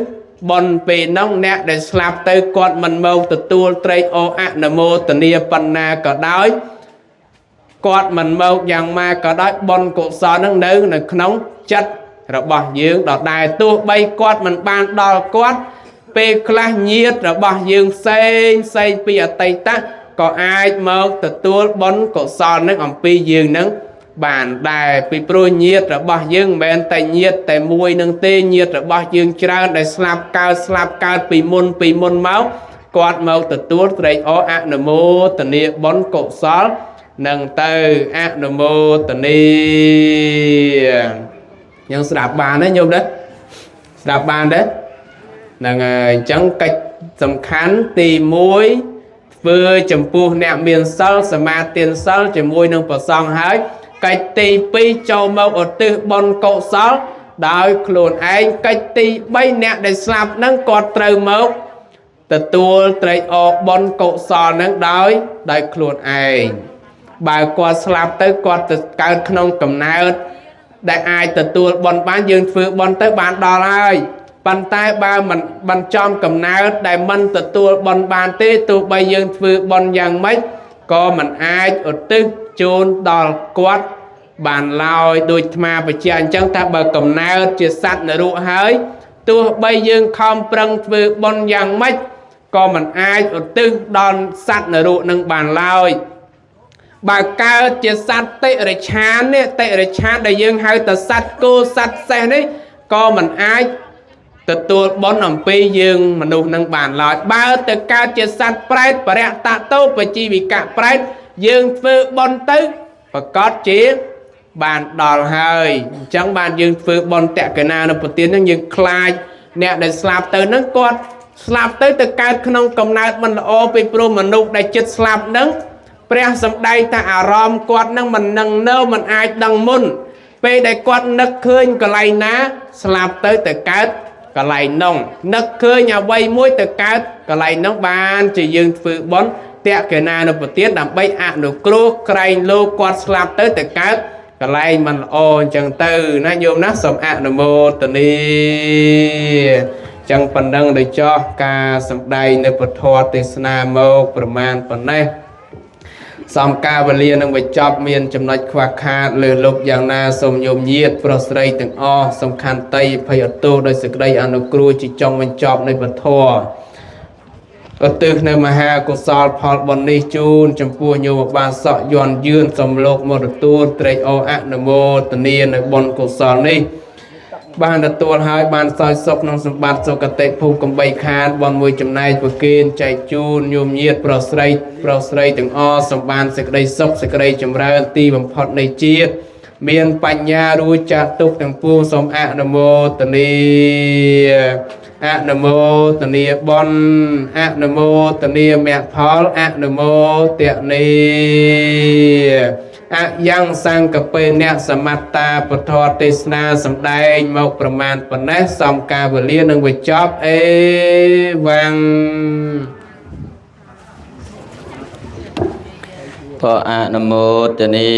បុណ្យពេលនោះអ្នកដែលស្លាប់ទៅគាត់មិនមកទទួលត្រេកអរអនុមោទនាប៉ុណ្ណាក៏ដោយគាត់មិនមកយ៉ាងម៉ាក៏ដោយបុណ្យកុសលនឹងនៅក្នុងចិត្តរបស់យើងដដែលទោះបីគាត់មិនបានដល់គាត់ពេលខ្លះញាតិរបស់យើងផ្សេងផ្សេងពីអតីតក៏អាចមកទទួលបុណ្យកុសលនឹងអំពីយើងនឹងបានដែរពីព្រោះញាតិរបស់យើងមិនមែនតែញាតិតែមួយនឹងទេញាតិរបស់យើងច្រើនដែលស្លាប់កើតពីមុនមកគាត់មកទទួលត្រេកអរអនុមោទនាបុណ្យកុសលនឹងទៅអនុមោទនាយើងស្ដាប់បានទេញោមទេស្ដាប់បានទេហ្នឹងហើយអញ្ចឹងកិច្ចសំខាន់ទី1ធ្វើចំពោះអ្នកមានសិលសមាទានសិលជាមួយនឹងព្រះសង្ឃហើយកិច្ចទី2ចូលមកឧទ្ទិសបុណ្យកុសលដោយខ្លួនឯងកិច្ចទី3អ្នកដែលស្លាប់ហ្នឹងគាត់ត្រូវមកទទួលត្រេកអរបុណ្យកុសលហ្នឹងដោយខ្លួនឯងបើគាត់ស្លាប់ទៅគាត់ទៅកើតក្នុងកំណើតដែលអាចទទួលបុណ្យបានយើងធ្វើបុណ្យទៅបានដល់ហើយប៉ុន្តែបើមិនបញ្ចំកំណើតដែលមិនទទួលបុណ្យបានទេទោះបីយើងធ្វើបុណ្យយ៉ាងម៉េចក៏មិនអាចឧទ្ទិសជូនដល់គាត់បានឡើយដូចអាត្មាបញ្ជាក់អញ្ចឹងថាបើកំណើតជាសត្វនរកហើយទោះបីយើងខំប្រឹងធ្វើបុណ្យយ៉ាងម៉េចក៏មិនអាចឧទ្ទិសដល់សត្វនរកនឹងបានឡើយបើកើតជាសត្វតិរិឆាននេះតិរិឆានដែលយើងហៅថាសត្វគោសត្វសេះនេះក៏មិនអាចទទួលបុណ្យអំពីយើងមនុស្សនឹងបានឡើយបើទៅកើតជាសត្វប្រែតបរតតោបជីវិកៈប្រែតយើងធ្វើបុណ្យទៅប្រកាសជាបានដល់ហើយអញ្ចឹងបានយើងធ្វើបុណ្យតក្កណានុប្រទាននឹងយើងខ្លាចអ្នកដែលស្លាប់ទៅនឹងគាត់ស្លាប់ទៅកើតក្នុងកំណើតមិនល្អពីព្រោះមនុស្សដែលចិត្តស្លាប់នឹងព្រះសម្ដែងថាអារម្មណ៍គាត់នឹងមិននឹងនៅមិនអាចដឹងមុនពេលដែលគាត់នឹកឃើញកន្លែងណាស្លាប់ទៅកើតកន្លែងនោះនឹកឃើញអ្វីមួយទៅកើតកន្លែងនោះបានជាយើងធ្វើបុណ្យតក្កណានុប្រទានដើម្បីអនុគ្រោះក្រែងលោកគាត់ស្លាប់ទៅកើតកន្លែងមិនល្អអញ្ចឹងទៅណាញោមណាសូមអនុមោទនាចឹងប៉ុណ្ណឹងដូចចោះការសម្ដែងនៅពធទេសនាមកប្រមាណប៉ុណ្ណេះសំកាវលានឹងបញ្ចប់មានចំណុចខ្វះខាតលើសលប់យ៉ាងណាសូមញោមញាតប្រុសស្រីទាំងអស់សំខាន់តីភ័យអត់ទោសដោយសេចក្តីអនុគ្រោះជាចុងបញ្ចប់នៃពធឧទ្ទិសនៅមហាកុសលផលបុណ្យនេះជូនចំពោះញោមបាសកយន់យឿនសូមលោកមកទទួលត្រេកអរអនុមោទនានៅបុណ្យកុសលនេះបានទទួលហើយបានសោយសុខក្នុងសម្បត្តិសុគតិភពកំបីខានបុណ្យមួយចំណែកប្រគេនចែកជូនញោមញាតប្រុសស្រីទាំងអស់សម្បានសេចក្តីសុខសេចក្តីចម្រើនទីបំផុតនៃជាតិមានបញ្ញារួចចាស់ទុកទាំងពួងសូមអនុមោទនាអនុមោទនាបុណ្យអនុមោទនាមគ្គផលអនុមោទនាអយ៉ាងសង្កពេអ្នកសមត្តាពធទេសនាសម្ដែងមកប្រមាណប៉ុណ្ណេះសំកាវលានឹងបញ្ចប់អេវ៉ាំង ពអនុមោទនា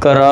ក្រ